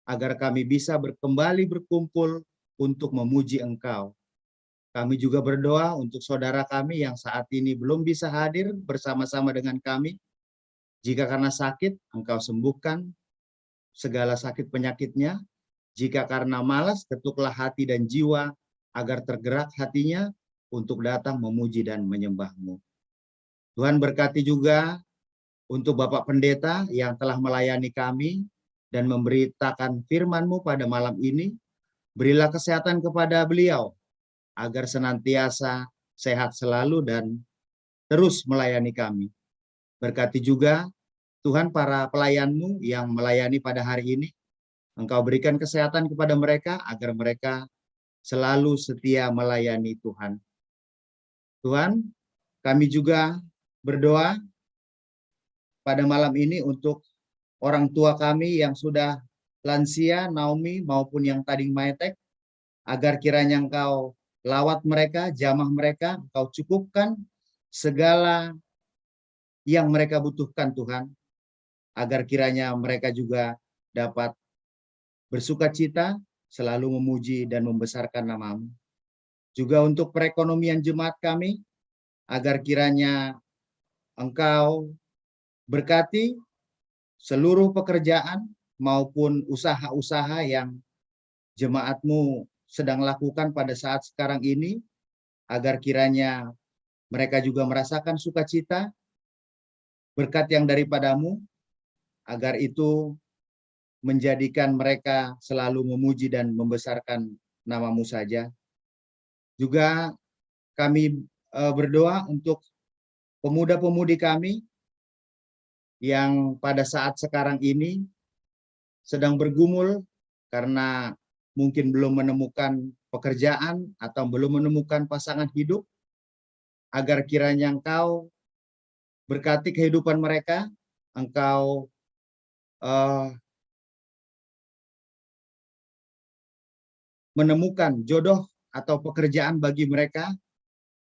agar kami bisa ber-, kembali berkumpul untuk memuji Engkau. Kami juga berdoa untuk saudara kami yang saat ini belum bisa hadir bersama-sama dengan kami. Jika karena sakit, Engkau sembuhkan segala sakit penyakitnya. Jika karena malas, ketuklah hati dan jiwa agar tergerak hatinya untuk datang memuji dan menyembah-Mu. Tuhan, berkati juga untuk Bapak Pendeta yang telah melayani kami dan memberitakan firman-Mu pada malam ini. Berilah kesehatan kepada beliau, agar senantiasa sehat selalu dan terus melayani kami. Berkati juga, Tuhan, para pelayan-Mu yang melayani pada hari ini. Engkau berikan kesehatan kepada mereka, agar mereka selalu setia melayani Tuhan. Tuhan, kami juga berdoa pada malam ini untuk orang tua kami yang sudah lansia, Naomi, maupun yang tading maetek, agar kiranya Engkau lawat mereka, jamah mereka, Engkau cukupkan segala yang mereka butuhkan, Tuhan, agar kiranya mereka juga dapat bersukacita, selalu memuji dan membesarkan nama-Mu. Juga untuk perekonomian jemaat kami, agar kiranya Engkau berkati seluruh pekerjaan maupun usaha-usaha yang jemaat-Mu sedang lakukan pada saat sekarang ini, agar kiranya mereka juga merasakan sukacita, berkat yang daripada-Mu, agar itu menjadikan mereka selalu memuji dan membesarkan nama-Mu saja. Juga kami, eee, berdoa untuk pemuda-pemudi kami yang pada saat sekarang ini sedang bergumul karena mungkin belum menemukan pekerjaan atau belum menemukan pasangan hidup, agar kiranya Engkau berkati kehidupan mereka, Engkau, eee, menemukan jodoh atau pekerjaan bagi mereka,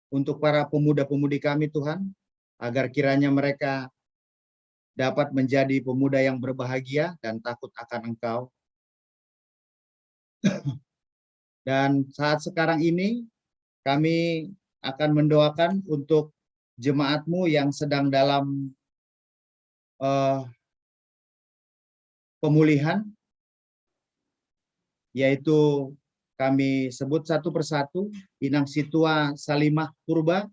untuk para pemuda-pemudi kami, Tuhan, agar kiranya mereka dapat menjadi pemuda yang berbahagia dan takut akan Engkau. Dan saat sekarang ini, kami akan mendoakan untuk jemaat-Mu yang sedang dalam, eee, pemulihan, yaitu kami sebut satu persatu, Inang Situa Salimah Purba,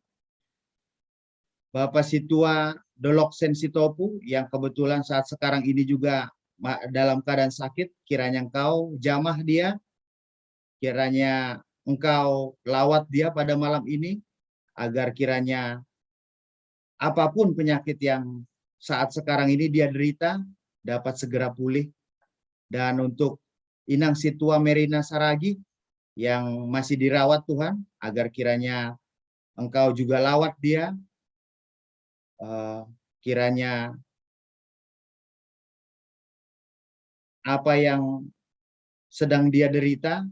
Bapak Situa Dolok Sensitopu yang kebetulan saat sekarang ini juga ma-, dalam keadaan sakit, kiranya Engkau jamah dia, kiranya Engkau lawat dia pada malam ini, agar kiranya apapun penyakit yang saat sekarang ini dia derita, dapat segera pulih. Dan untuk Inang Situa Merina Saragi yang masih dirawat, Tuhan, agar kiranya Engkau juga lawat dia, eee, kiranya apa yang sedang dia derita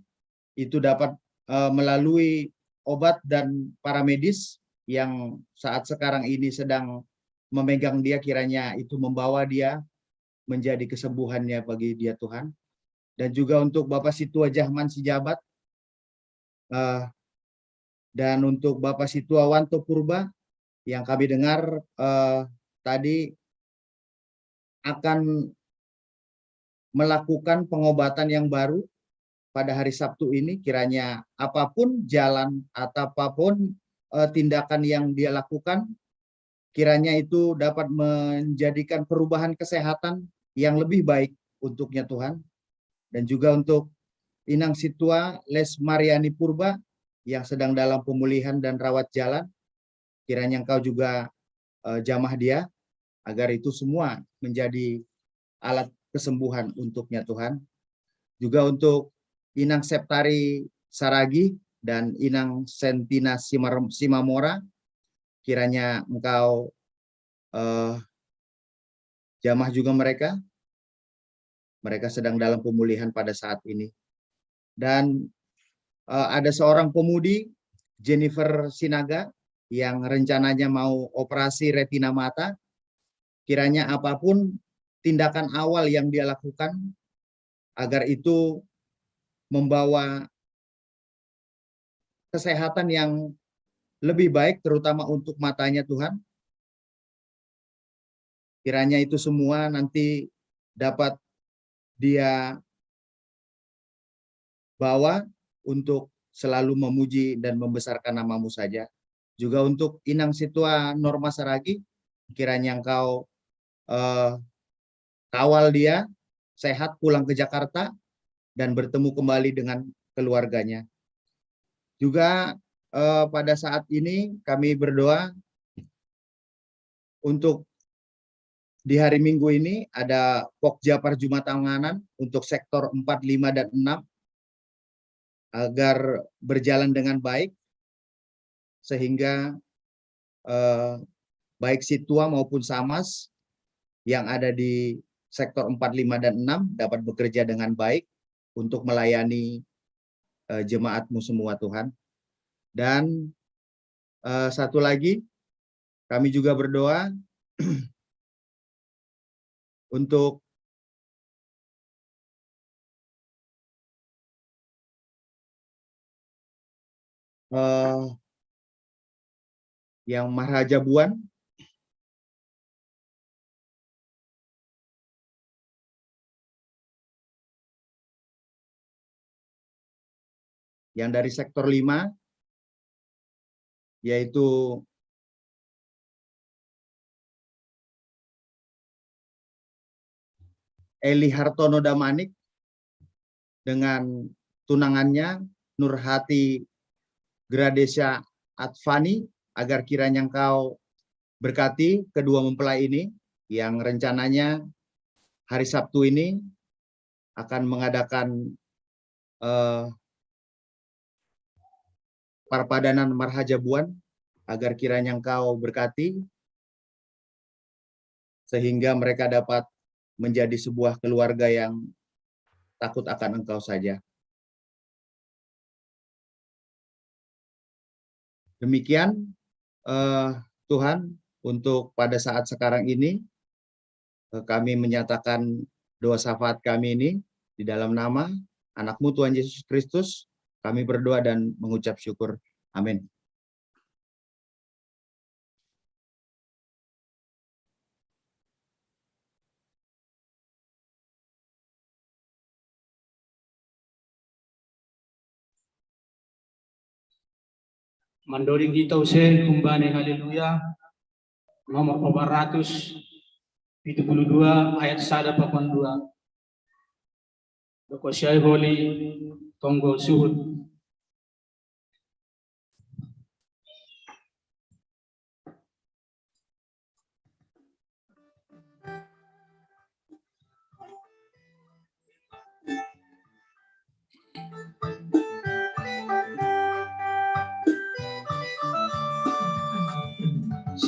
itu dapat, eee, melalui obat dan para medis yang saat sekarang ini sedang memegang dia, kiranya itu membawa dia menjadi kesembuhannya bagi dia, Tuhan. Dan juga untuk Bapak Situa Jahman Sijabat, eee, dan untuk Bapak Situa Wanto Purba yang kami dengar, eee, tadi akan melakukan pengobatan yang baru pada hari Sabtu ini, kiranya apapun jalan atau apapun, eee, tindakan yang dia lakukan, kiranya itu dapat menjadikan perubahan kesehatan yang lebih baik untuknya, Tuhan. Dan juga untuk Inang Situa Les Mariani Purba yang sedang dalam pemulihan dan rawat jalan, kiranya Engkau juga, eee, jamah dia, agar itu semua menjadi alat kesembuhan untuknya, Tuhan. Juga untuk Inang Septari Saragi dan Inang Sentina Simar-, Simamora, kiranya Engkau, eee, jamah juga mereka. Mereka sedang dalam pemulihan pada saat ini. Dan, eee, ada seorang pemudi, Jennifer Sinaga, yang rencananya mau operasi retina mata. Kiranya apapun tindakan awal yang dia lakukan, agar itu membawa kesehatan yang lebih baik, terutama untuk matanya, Tuhan. Kiranya itu semua nanti dapat dia bawa untuk selalu memuji dan membesarkan nama-Mu saja. Juga untuk Inang Situa Norma Saragi, kiranya Engkau, eee, kawal dia sehat pulang ke Jakarta dan bertemu kembali dengan keluarganya. Juga, eee, pada saat ini kami berdoa untuk di hari Minggu ini ada Pokja Parjumatanganan untuk sektor empat, lima, dan enam agar berjalan dengan baik, sehingga, eee, baik Situa maupun Samas yang ada di sektor empat, lima, dan enam dapat bekerja dengan baik untuk melayani, eh, jemaat-Mu semua, Tuhan. Dan, eh, satu lagi, kami juga berdoa untuk, eh, yang Marhajabuan, yang dari sektor lima, yaitu Eli Hartono Damanik dengan tunangannya, Nurhati Gradesia Advani, agar kiranya Engkau berkati kedua mempelai ini yang rencananya hari Sabtu ini akan mengadakan, eh, parpadanan Marhajabuan, agar kiranya Engkau berkati, sehingga mereka dapat menjadi sebuah keluarga yang takut akan Engkau saja. Demikian, eh, Tuhan, untuk pada saat sekarang ini, eh, kami menyatakan doa syafaat kami ini di dalam nama Anak-Mu, Tuhan Yesus Kristus, kami berdoa dan mengucap syukur. Amin. Mandoding hita use kumbani Haleluya, nomor empat ratus pitu puluh dua, ayat sada pakon dua. Doko siai holi, tonggo suhut.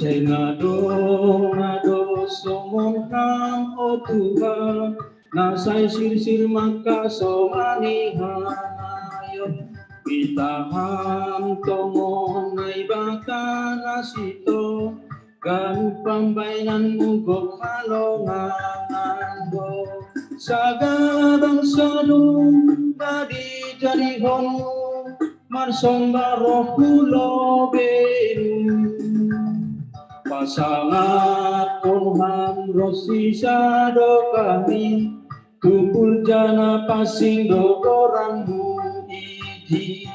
Sengado, ngado songon Ham, o Tuhan, na sai sirsir mangkasomani hanayon. Ita Ham tongon Naibata na sitong, ganup pambaenanMu gok halongangan do. Sada bangsa do na dijadihonMu, marsomba roh hu lobeiMu. Pasangaphon Ham ronsi sadokahni, tumpul jala pansing do goranMu i jui.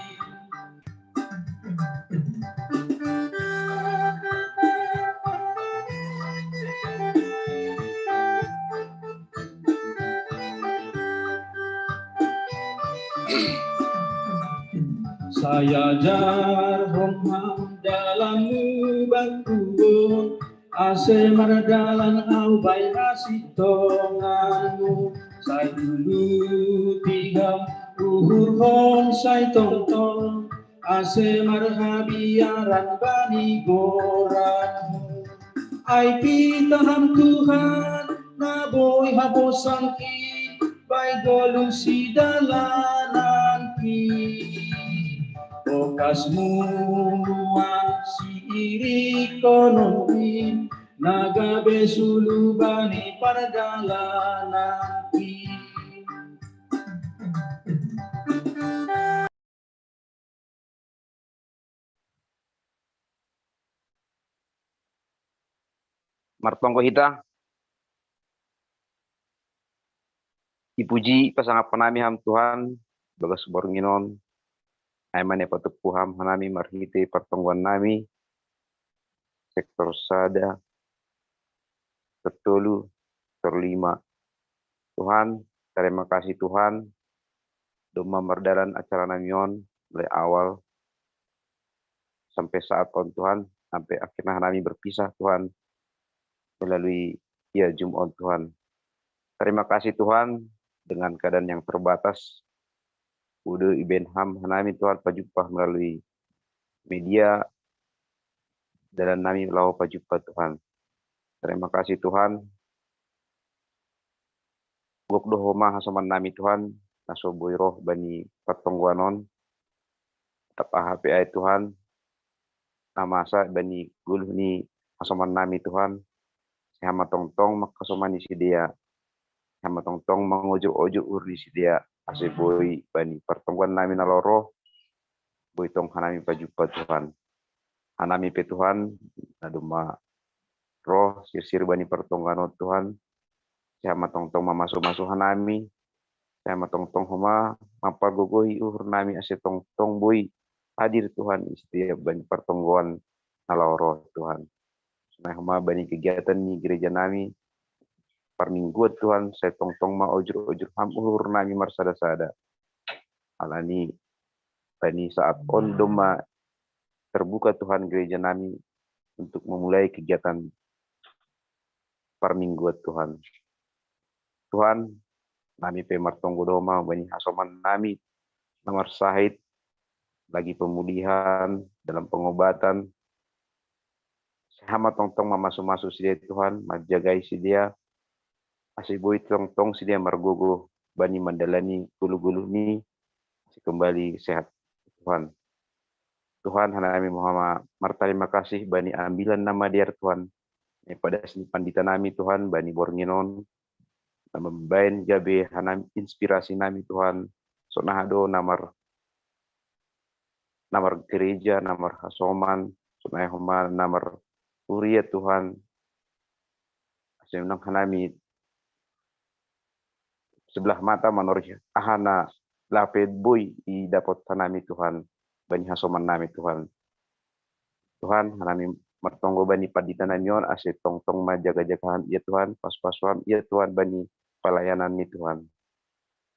Sai ajarhon Ham dalanMu bangku on, ase mardalan ahu bahen hasintonganMu. Sai uluti Ham uhurhon sai tongtong, ase marhabiaran bani goranMu. Ai pitah Ham Tuhan, na boi haposan i, bahen goluh sidalananki. BokasMu nuan siirikkon on i, na gabe sulu bani pardalananki. Martonggo hita. Dipuji pasangaphon nami Ham Tuhan, bagas borngin on, ai ma na patumpu Ham hanami marhite partonggoan nami, sektor sada, sektor tolu, sektor lima. Tuhan, terima kasih Tuhan, domma mardalan acara nami on, mulai awal sampai saat on Tuhan, sampai akhirnya nami berpisah Tuhan, melalui via Zoom on Tuhan. Terima kasih Tuhan, dengan keadaan yang terbatas, udah iben Ham hanami Tuhan pajumpa melalui media, dalan nami laho pajumpa Tuhan. Terima kasih Tuhan, Gok do homa hasoman nami Tuhan, na so boi roh bani partonggoan on, tap aha pe ai Tuhan, na masa bani goluh ni hasoman nami Tuhan, sai hama tongtong mangkasomani sidea, sai hama tongtong mangojur-ojur uhur ni sidea, ase boi bani partonggoan nami na laho roh, boi tong hanami pajumpa Tuhan. Hanami pe Tuhan, na domma roh sirsir bani partonggoan on Tuhan, sai hama tongtong mamasu-masu hanami, sai hama tongtong homa mampargogohi uhur nami ase tongtong boi hadir Tuhan i setiap bani partonggoan na laho roh Tuhan. Sonai homa bani kegiatan ni gereja nami parmingguan Tuhan, sai tongtong ma ojur-ojur ham uhur nami marsada-sada. Alani bani saat on domma terbuka Tuhan gereja nami untuk memulai kegiatan parmingguan Tuhan. Tuhan, nami pe martonggo do homa bani hasoman nami na marsahit, lagi pemulihan, dalam pengobatan, sai hama tongtong mamasu-masu sidea Tuhan, manjagai sidea, ase boi tongtong sidea margogoh bani mandalani goluh-goluh ni, ase kembali sehat Tuhan. Tuhan, hanami ma homa martarima kasih bani ambilan na madear Tuhan, na ipadas ni pandita nami Tuhan bani borngin on, na mambahen gabe hanami inspirasi nami Tuhan, sonai do na mar na margereja, na marhasoman, sonai homa na marhuria Tuhan, ase unang hanami sebelah mata manorih aha na lape boi idapot hanami Tuhan, bani hasoman nami Tuhan. Tuhan, hanami martonggo bani pandita nami on, ase tongtong ma jaga-jaga ham ia Tuhan, pasu-pasu ham ia Tuhan bani pelayanan ni Tuhan.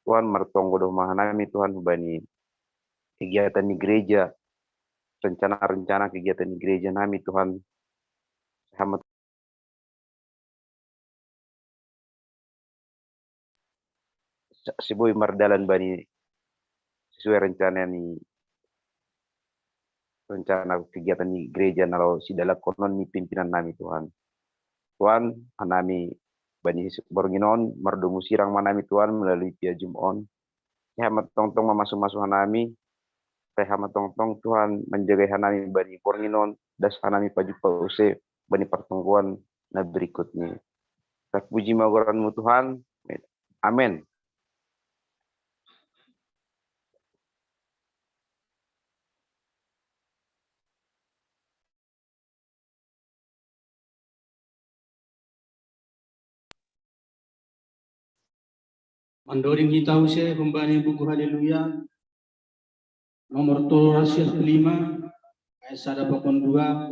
Tuhan, martonggo do homa hanami Tuhan bani kegiatan ni gereja, rencana-rencana kegiatan ni gereja nami Tuhan, sai hama sa-, sai boi mardalan bani sesuai rencana ni, rencana kegiatan ni gereja na laho sidalankon on ni pimpinan nami Tuhan. Tuhan, hanami bani borngin on mardomu sirang ma hanami Tuhan melalui via Zoom on. Sai hama tongtong mamasu-masu hanami, sai hama tongtong Tuhan manjagai hanami bani borngin on, das hanami pajumpa use bani partonggoan na berikut ni. Terpuji ma goranmu Tuhan. Amen. Mandoding hita use humbani buku Haleluya, nomor tolu ratus lima, ayat sada pakon dua,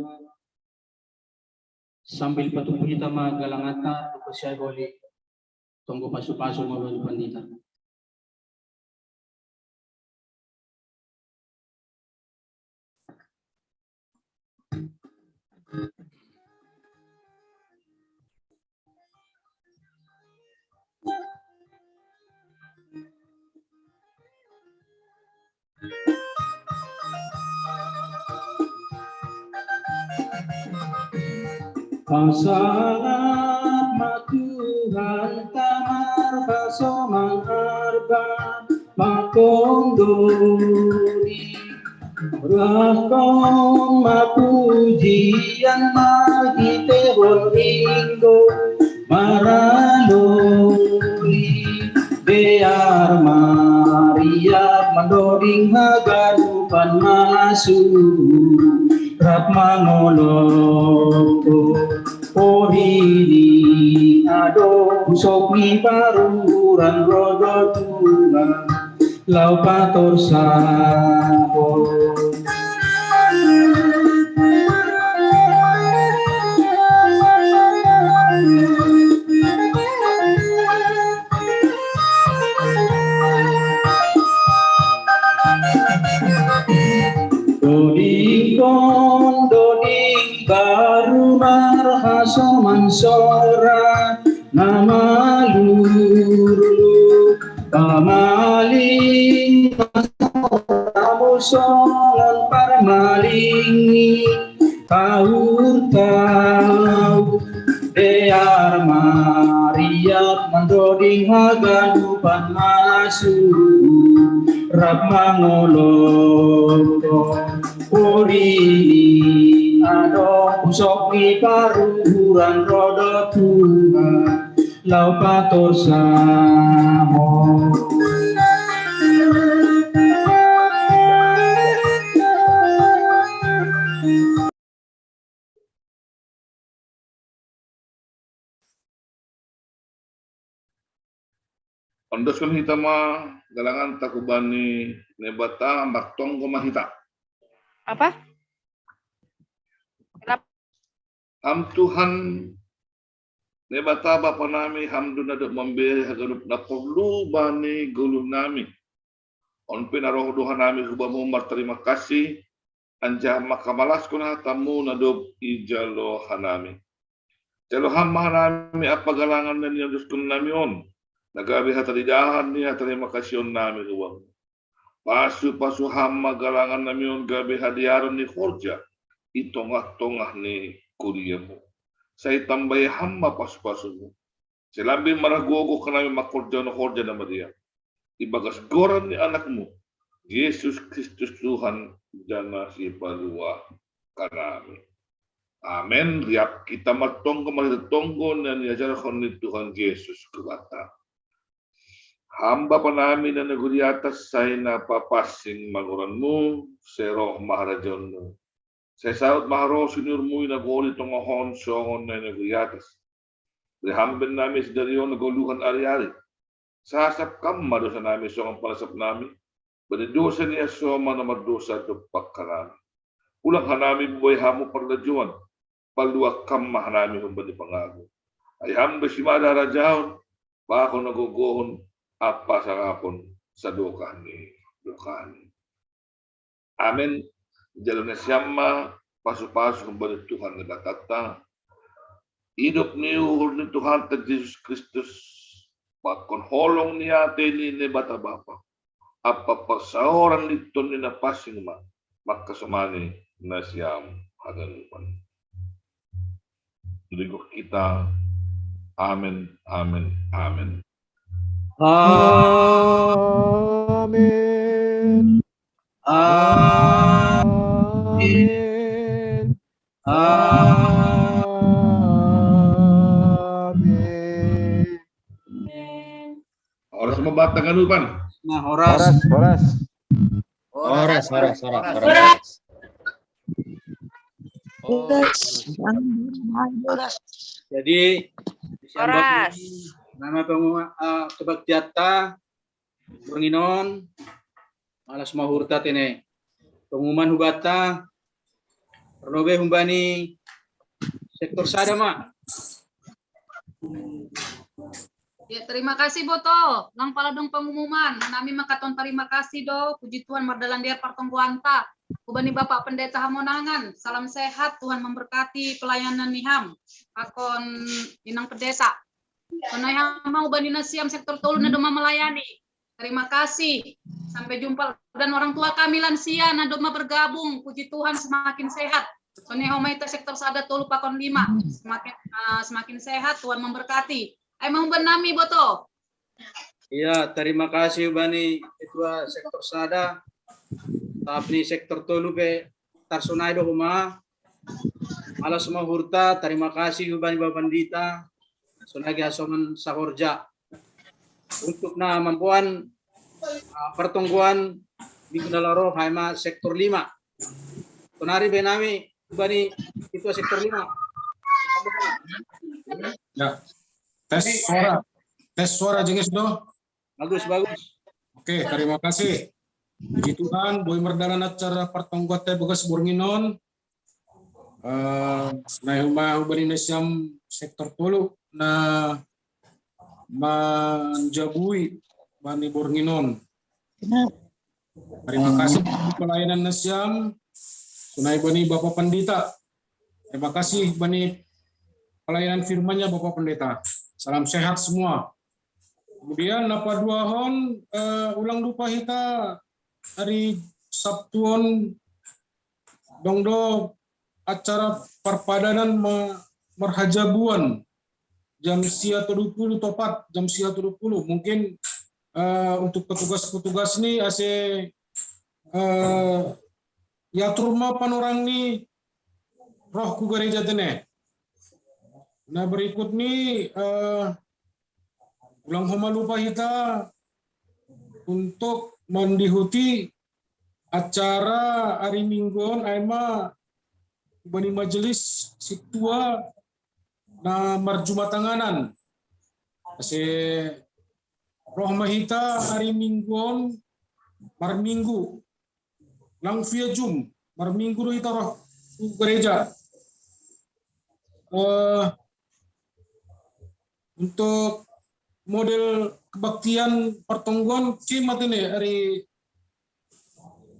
sambil patupu hita ma galanganta, tu kasiai holi, tonggo pasu-pasu ma bani pandita. Pasahat ma Tuhan ta marhasoman arba pakon doli. Rohahon ma pujian marhitehon ringgo maraloi. Dear mariap mandoding haganupan masu rap mangolonggo. Porini ado usok ni paruran rodo Tuhan. Lau patorsahon. Dodingkon doding baru marhasoman sora na malulu. Pamaling ramu songon parmaling ni taur-taur. Dear mar Riap mandoding haganupan malasu, rap mangolok. Ori adong pusok ni paruhuran rodo Tuhan, lau pator samo. Ondoskon hita ma galangan ta hubani Naibata, martonggo ma hita. Apa? Kenapa? Ham Tuhan Naibata Bapa nami, Ham do na dob mambere haganup na porlu bani goluh nami. On pe na roh do hanami hu Bamu martarima kasih, anjaha mangkamalaskon hataMu na dob ijalo hanami. Jalo Ham ma hanami ampa galangan na niondoskon nami on, na gabe hataridahan ni hatarima kasihon nami hu Bamu. Pasu-pasu Ham ma galangan nami on gabe hadiaron ni horja i tongah-tongah ni kuriaMu. Sai tambai Ham ma pasu-pasuMu. Sai lambin marhagogoh hanami mangkorjahon horja na madear, ibagas goran ni AnakMu, Jesus Kristus Tuhan, janah Sipalua hanami. Amen. Riap hita martonggo marhite tonggo na niajarhon ni Tuhan Jesus hubanta. Ham Bapa nami na di nagori atas, sai na papansing ma goranMu, sai roh ma harajaonMu. Sai saut ma harosuh ni uhurMu i na gori tongoh on songon na di nagori atas. Bere Ham bennami sadari on hagoluhan ari-ari. Sasap Kam ma dosanami songon pansasap nami bani dosa ni hasoman na mardosa dompak hanami. Ulang hanami mamboan Hamu parlajouan, palua Kam ma hanami humbani pangago. Ai Ham do simada harajaon, pakon hagogohon, ampa hasangapon, sadokah ni dokahni. Amen. Jalo nasiam ma pasu-pasu humbani Tuhan Debata. Idop ni uhur ni Tuhanta Jesus Kristus, pakon holong ni atei ni Debata Bapa, ampa parsaoran ni Tondi Napansing ma mangkasomani nasiam haganupan. Digoh hita. Amen, amen, amen. Amen. Amen. Amen. Horas ma banta haganupan. Nah, horas. Horas, horas. Horas, horas, horas, horas. Horas. Jadi, horas. Nama pengumuman, eh, kebaktianta borngin on, malas ma uhurta tene. Pengumuman hubanta, parlobei humbani sektor sada ma. Ya, terima kasih, Boto. Lang pala dong pengumuman. Nami mangkatahon terima kasih do, puji Tuhan mardalan dear partonggoanta. Hubani Bapak Pendeta Hamonangan, salam sehat, Tuhan memberkati pelayanan ni Ham. Pakon Inang Pendeta. Sonai Ham ma hubani nasiam sektor tolu na domma melayani. Terima kasih. Sampai jumpa. Dan orang tua kami lansia na domma bergabung. Puji Tuhan semakin sehat. Sonai Ham ma hita sektor sada, tolu pakon lima. Semakin, eh, semakin sehat, Tuhan memberkati. Ai ma humbani nami, Boto. Iya, terima kasih bani ketua sektor sada. Tapi sektor tolu pe tarsonai do homa. Malas ma uhurta, terima kasih bani Bapak Pandita. Sonai hasoman sahorja. Untuk na mamboan, ah, partonggoan minggu na laho, ai ma sektor lima. Sonari bere nami bani ketua sektor lima. Ya. Tes suara. Tes suara, jelas do? Bagus, bagus. Oke, terima kasih. Puji Tuhan, boi mardalan acara partonggoanta bagas borngin on. Eh, sonai homa hubani nasiam sektor tolu na manjabui bani borngin on. Terima kasih pelayanan nasiam, sonai bani Bapak Pandita. Terima kasih bani pelayanan firman-Nya, Bapak Pendeta. Salam sehat semua. Kemudian na paduahon, eh, ulang lupa hita ari Sabtu on dong do acara parpadanan ma-, marhajabuan. jam sia tolu puluh, tepat jam sia tolu puluh. Mungkin eh, untuk petugas-petugas ni ase eh, yatur ma panorang ni roh ku gareja tene. Nah, berikut ni eh, ulang homa lupa hita untuk mandihuti acara hari Minggu on, ai ma bani majelis situa na marjumatanganan. Ase roh ma hita hari Minggu on, marminggu. Lang via Zoom, marminggu do hita roh tu gereja. Eh, untuk model kebaktian pertongguan, cima tene hari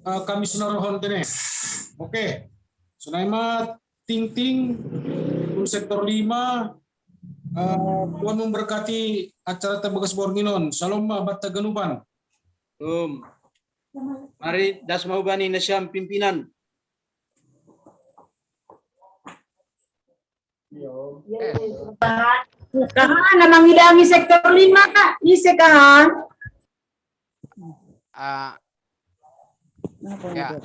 eh, Kamis na rohon tene. Oke. Sonai ma tingting, un sektor lima, eh, Tuhan memberkati acara tabagas borngin on. Shalom ma banta ganupan. Um. Mari das ma hubani nasiam pimpinan. Kahan, na mangidangi sektor lima, Kak. Ise kahan. Ah, ya,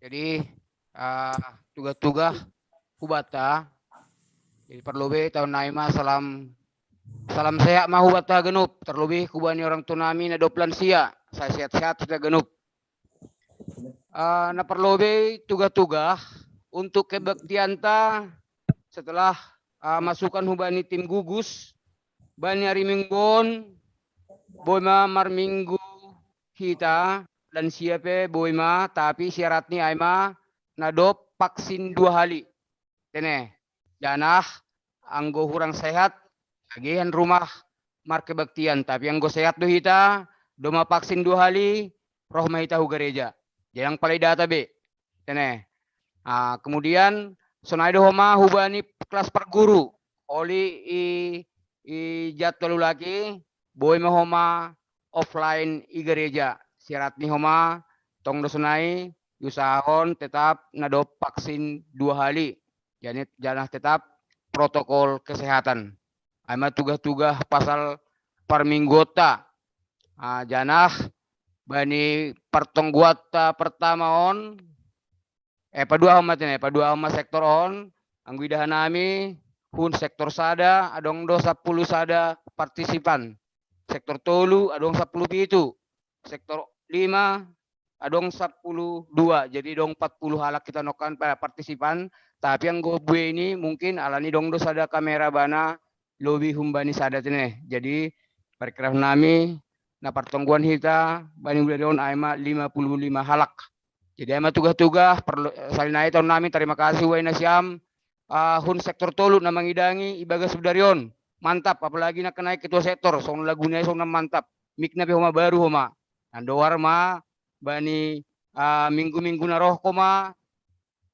jadi ah, tuga-tuga hubata. Jadi parlobei taon nai ma salam salam sehat ma hubata ganup, terlebih hubani orang tua nami na dob lansia, sai sehat-sehat hita ganup. Ah, na parlobei tuga-tuga untuk kebaktianta setelah ah, masukan hubani tim gugus, bani ari minggu on boi ma marminggu hita, lansia pe boi ma, tapi syarat ni ai ma na dob vaksin dua hali. Tene, janah anggo hurang sehat, agihan rumah markebaktian, tapi anggo sehat do hita, doma vaksin dua hali, roh ma hita hu gareja. Jadi ndang palai data be. Tene. Ah, kemudian sonai do homa hubani kelas parguru. Oli i i jadwal ulaki, boi ma homa offline i gereja. Syarat ni homa tong do sonai, diusahahon tetap na dob vaksin dua hali. Jadi janah tetap protokol kesehatan. Ai ma tuga-tuga pasal parmingguonta. Ah, janah bani partongguanta pertama on, eh, paduahon ma tene, paduahon ma sektor on, anggo idahan nami, hun sektor sada adong do sapuluh sada partisipan, sektor tolu adong sapuluh pitu, sektor lima adong sapuluh dua, jadi adong empat puluh halak hita nongkan partisipan. Tapi anggo bue ni mungkin alani adong do sada kamera bana lobi humbani sada tene. Jadi parkirahon nami na partongguan hita bani bulan on ai ma lima puluh lima halak. Jadi ai ma tuga-tuga sali nai taon nami tarima kasih uai nasiam uh, hun sektor tolu na mangidangi ibagas budari on. Mantap, apalagi na kenai ketua sektor, song lagu nai song mantap. Mikna pe homa baru homa. Nandoar ma bani uh, minggu-minggu na roh koma,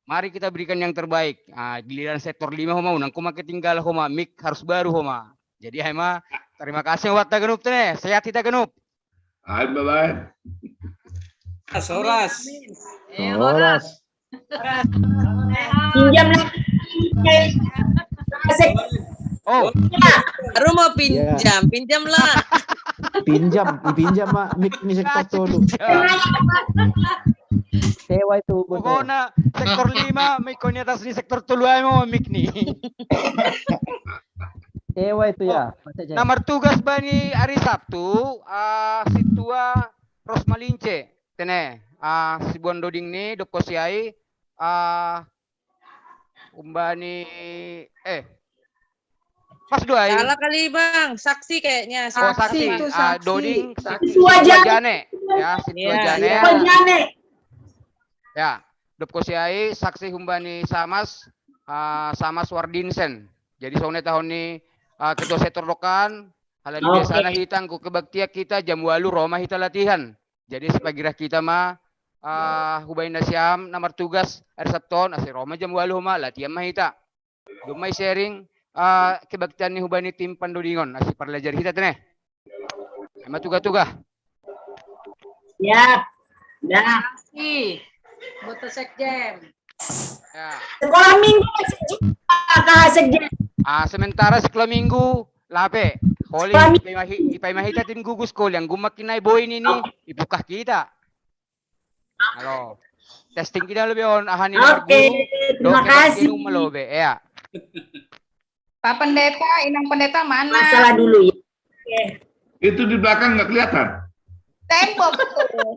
mari kita berikan yang terbaik. Ah, giliran sektor lima homa, unang koma ketinggal homa, mik harus baru homa. Jadi ai ma, terima kasih buat hita ganup tene, sehat hita ganup. Hai bye bye. Horas. Horas. Pinjam lah. Oh, baru mau pinjam, pinjam lah. Pinjam, pinjam ma mik ni sektor tolu. Sewa itu betul. Pokoknya sektor lima, mik ni atas ni sektor tolu ai mo mik ni. Sewa itu ya. Na martugas bani ari Sabtu, uh, situa Rosmalince, tene, uh, sibuan doding ni dob kosi ai, uh, umbani eh Pas dua. Salah kali bang, saksi kayaknya. Oh, saksi. Saksi. Ah, doding Situa Jane. Ya, situa Jane. Situa Jane. Ya, dob kosi ai saksi humbani Samas, ah, Samas Wardinsen. Jadi songon i taon ni ah, ketua sektor dokan, halani biasana hita anggo kebaktian hita jam ualu ro ma hita latihan. Jadi sipagirah hita ma ah, hubaen nasiam na martugas ari Sabtu on ase ro ma jam ualu homa latihan ma hita. Domma i sharing ah, kebaktian ni hubani tim pandodingon ase parlajari hita tene. Ai ma tuga-tuga. Ya. Ya. Boto sekjen. Ya. Sekolah minggu ka sekjen. Ah, sementara sekolah minggu Lape, Koli, ipai mahi, ipai mahi tatin gugus Koli, yang gumma kinai boy ini, ipukah kita. Halo. Testing kita lebih on, ahani. Oke, terima kasih. Malobe, ya. Pak Pendeta, Inang Pendeta mana? Masalah dulu ya. Oke. Itu di belakang nggak kelihatan. Tembok tuh.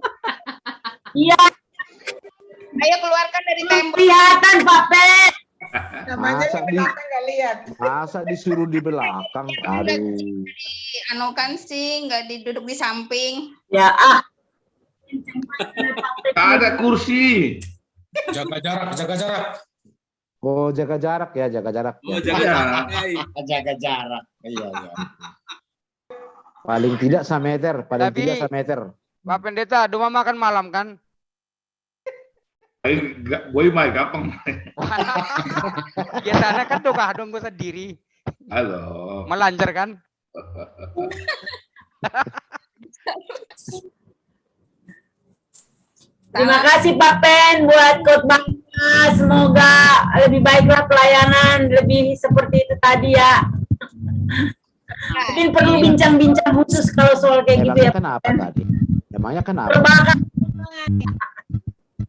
Iya. Ayo keluarkan dari tembok. Kelihatan, Pak Pet. Namanya masa di, nggak lihat. Masa disuruh di belakang? Aduh. Di, anu kan sih, nggak diduduk di samping. Ya ah. Ada kursi. Jaga jarak, jaga jarak. Oh, jaga jarak ya, jaga jarak. Oh, ya. Jaga jarak. Jaga jarak. Iya, iya. Paling tidak semeter, paling tidak semeter. Pak Pendeta, duma makan malam kan? Boy mai gampang. Biasanya kan do kadong gue sendiri. Halo. Melancar kan? Terima kasih Pak Pen buat khotbahnya. Semoga lebih baiklah pelayanan, lebih seperti itu tadi ya. Mungkin perlu bincang-bincang khusus kalau soal kayak gitu ya. Kenapa tadi? Emangnya kenapa?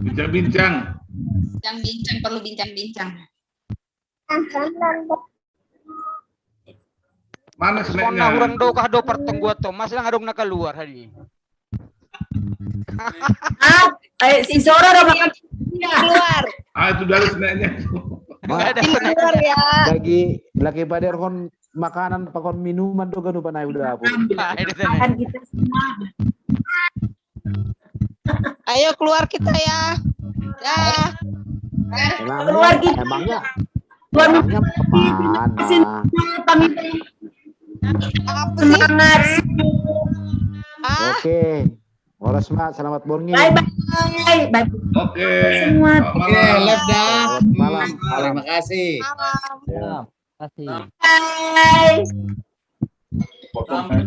Bincang-bincang. Bincang-bincang, perlu bincang-bincang. Mana snacknya? Orang do kah do pertengguan to, masih ngadong na keluar hari. Ah, eh, si Sora udah makan. Keluar. Ah, itu dari snacknya. Keluar ya. Lagi lagi pada hon makanan pakon minuman do ganu panai udah aku. Makan kita semua. Ayo keluar kita ya. Ya. Emangnya, keluar kita. Emangnya, emangnya kemana? Semangat. Ah. Oke. Horas ma, selamat bongi. Bye bye. Bye. Oke. Semua. Oke, love dah. Selamat malam. Terima kasih. Malam. Ya. Terima kasih. Bye.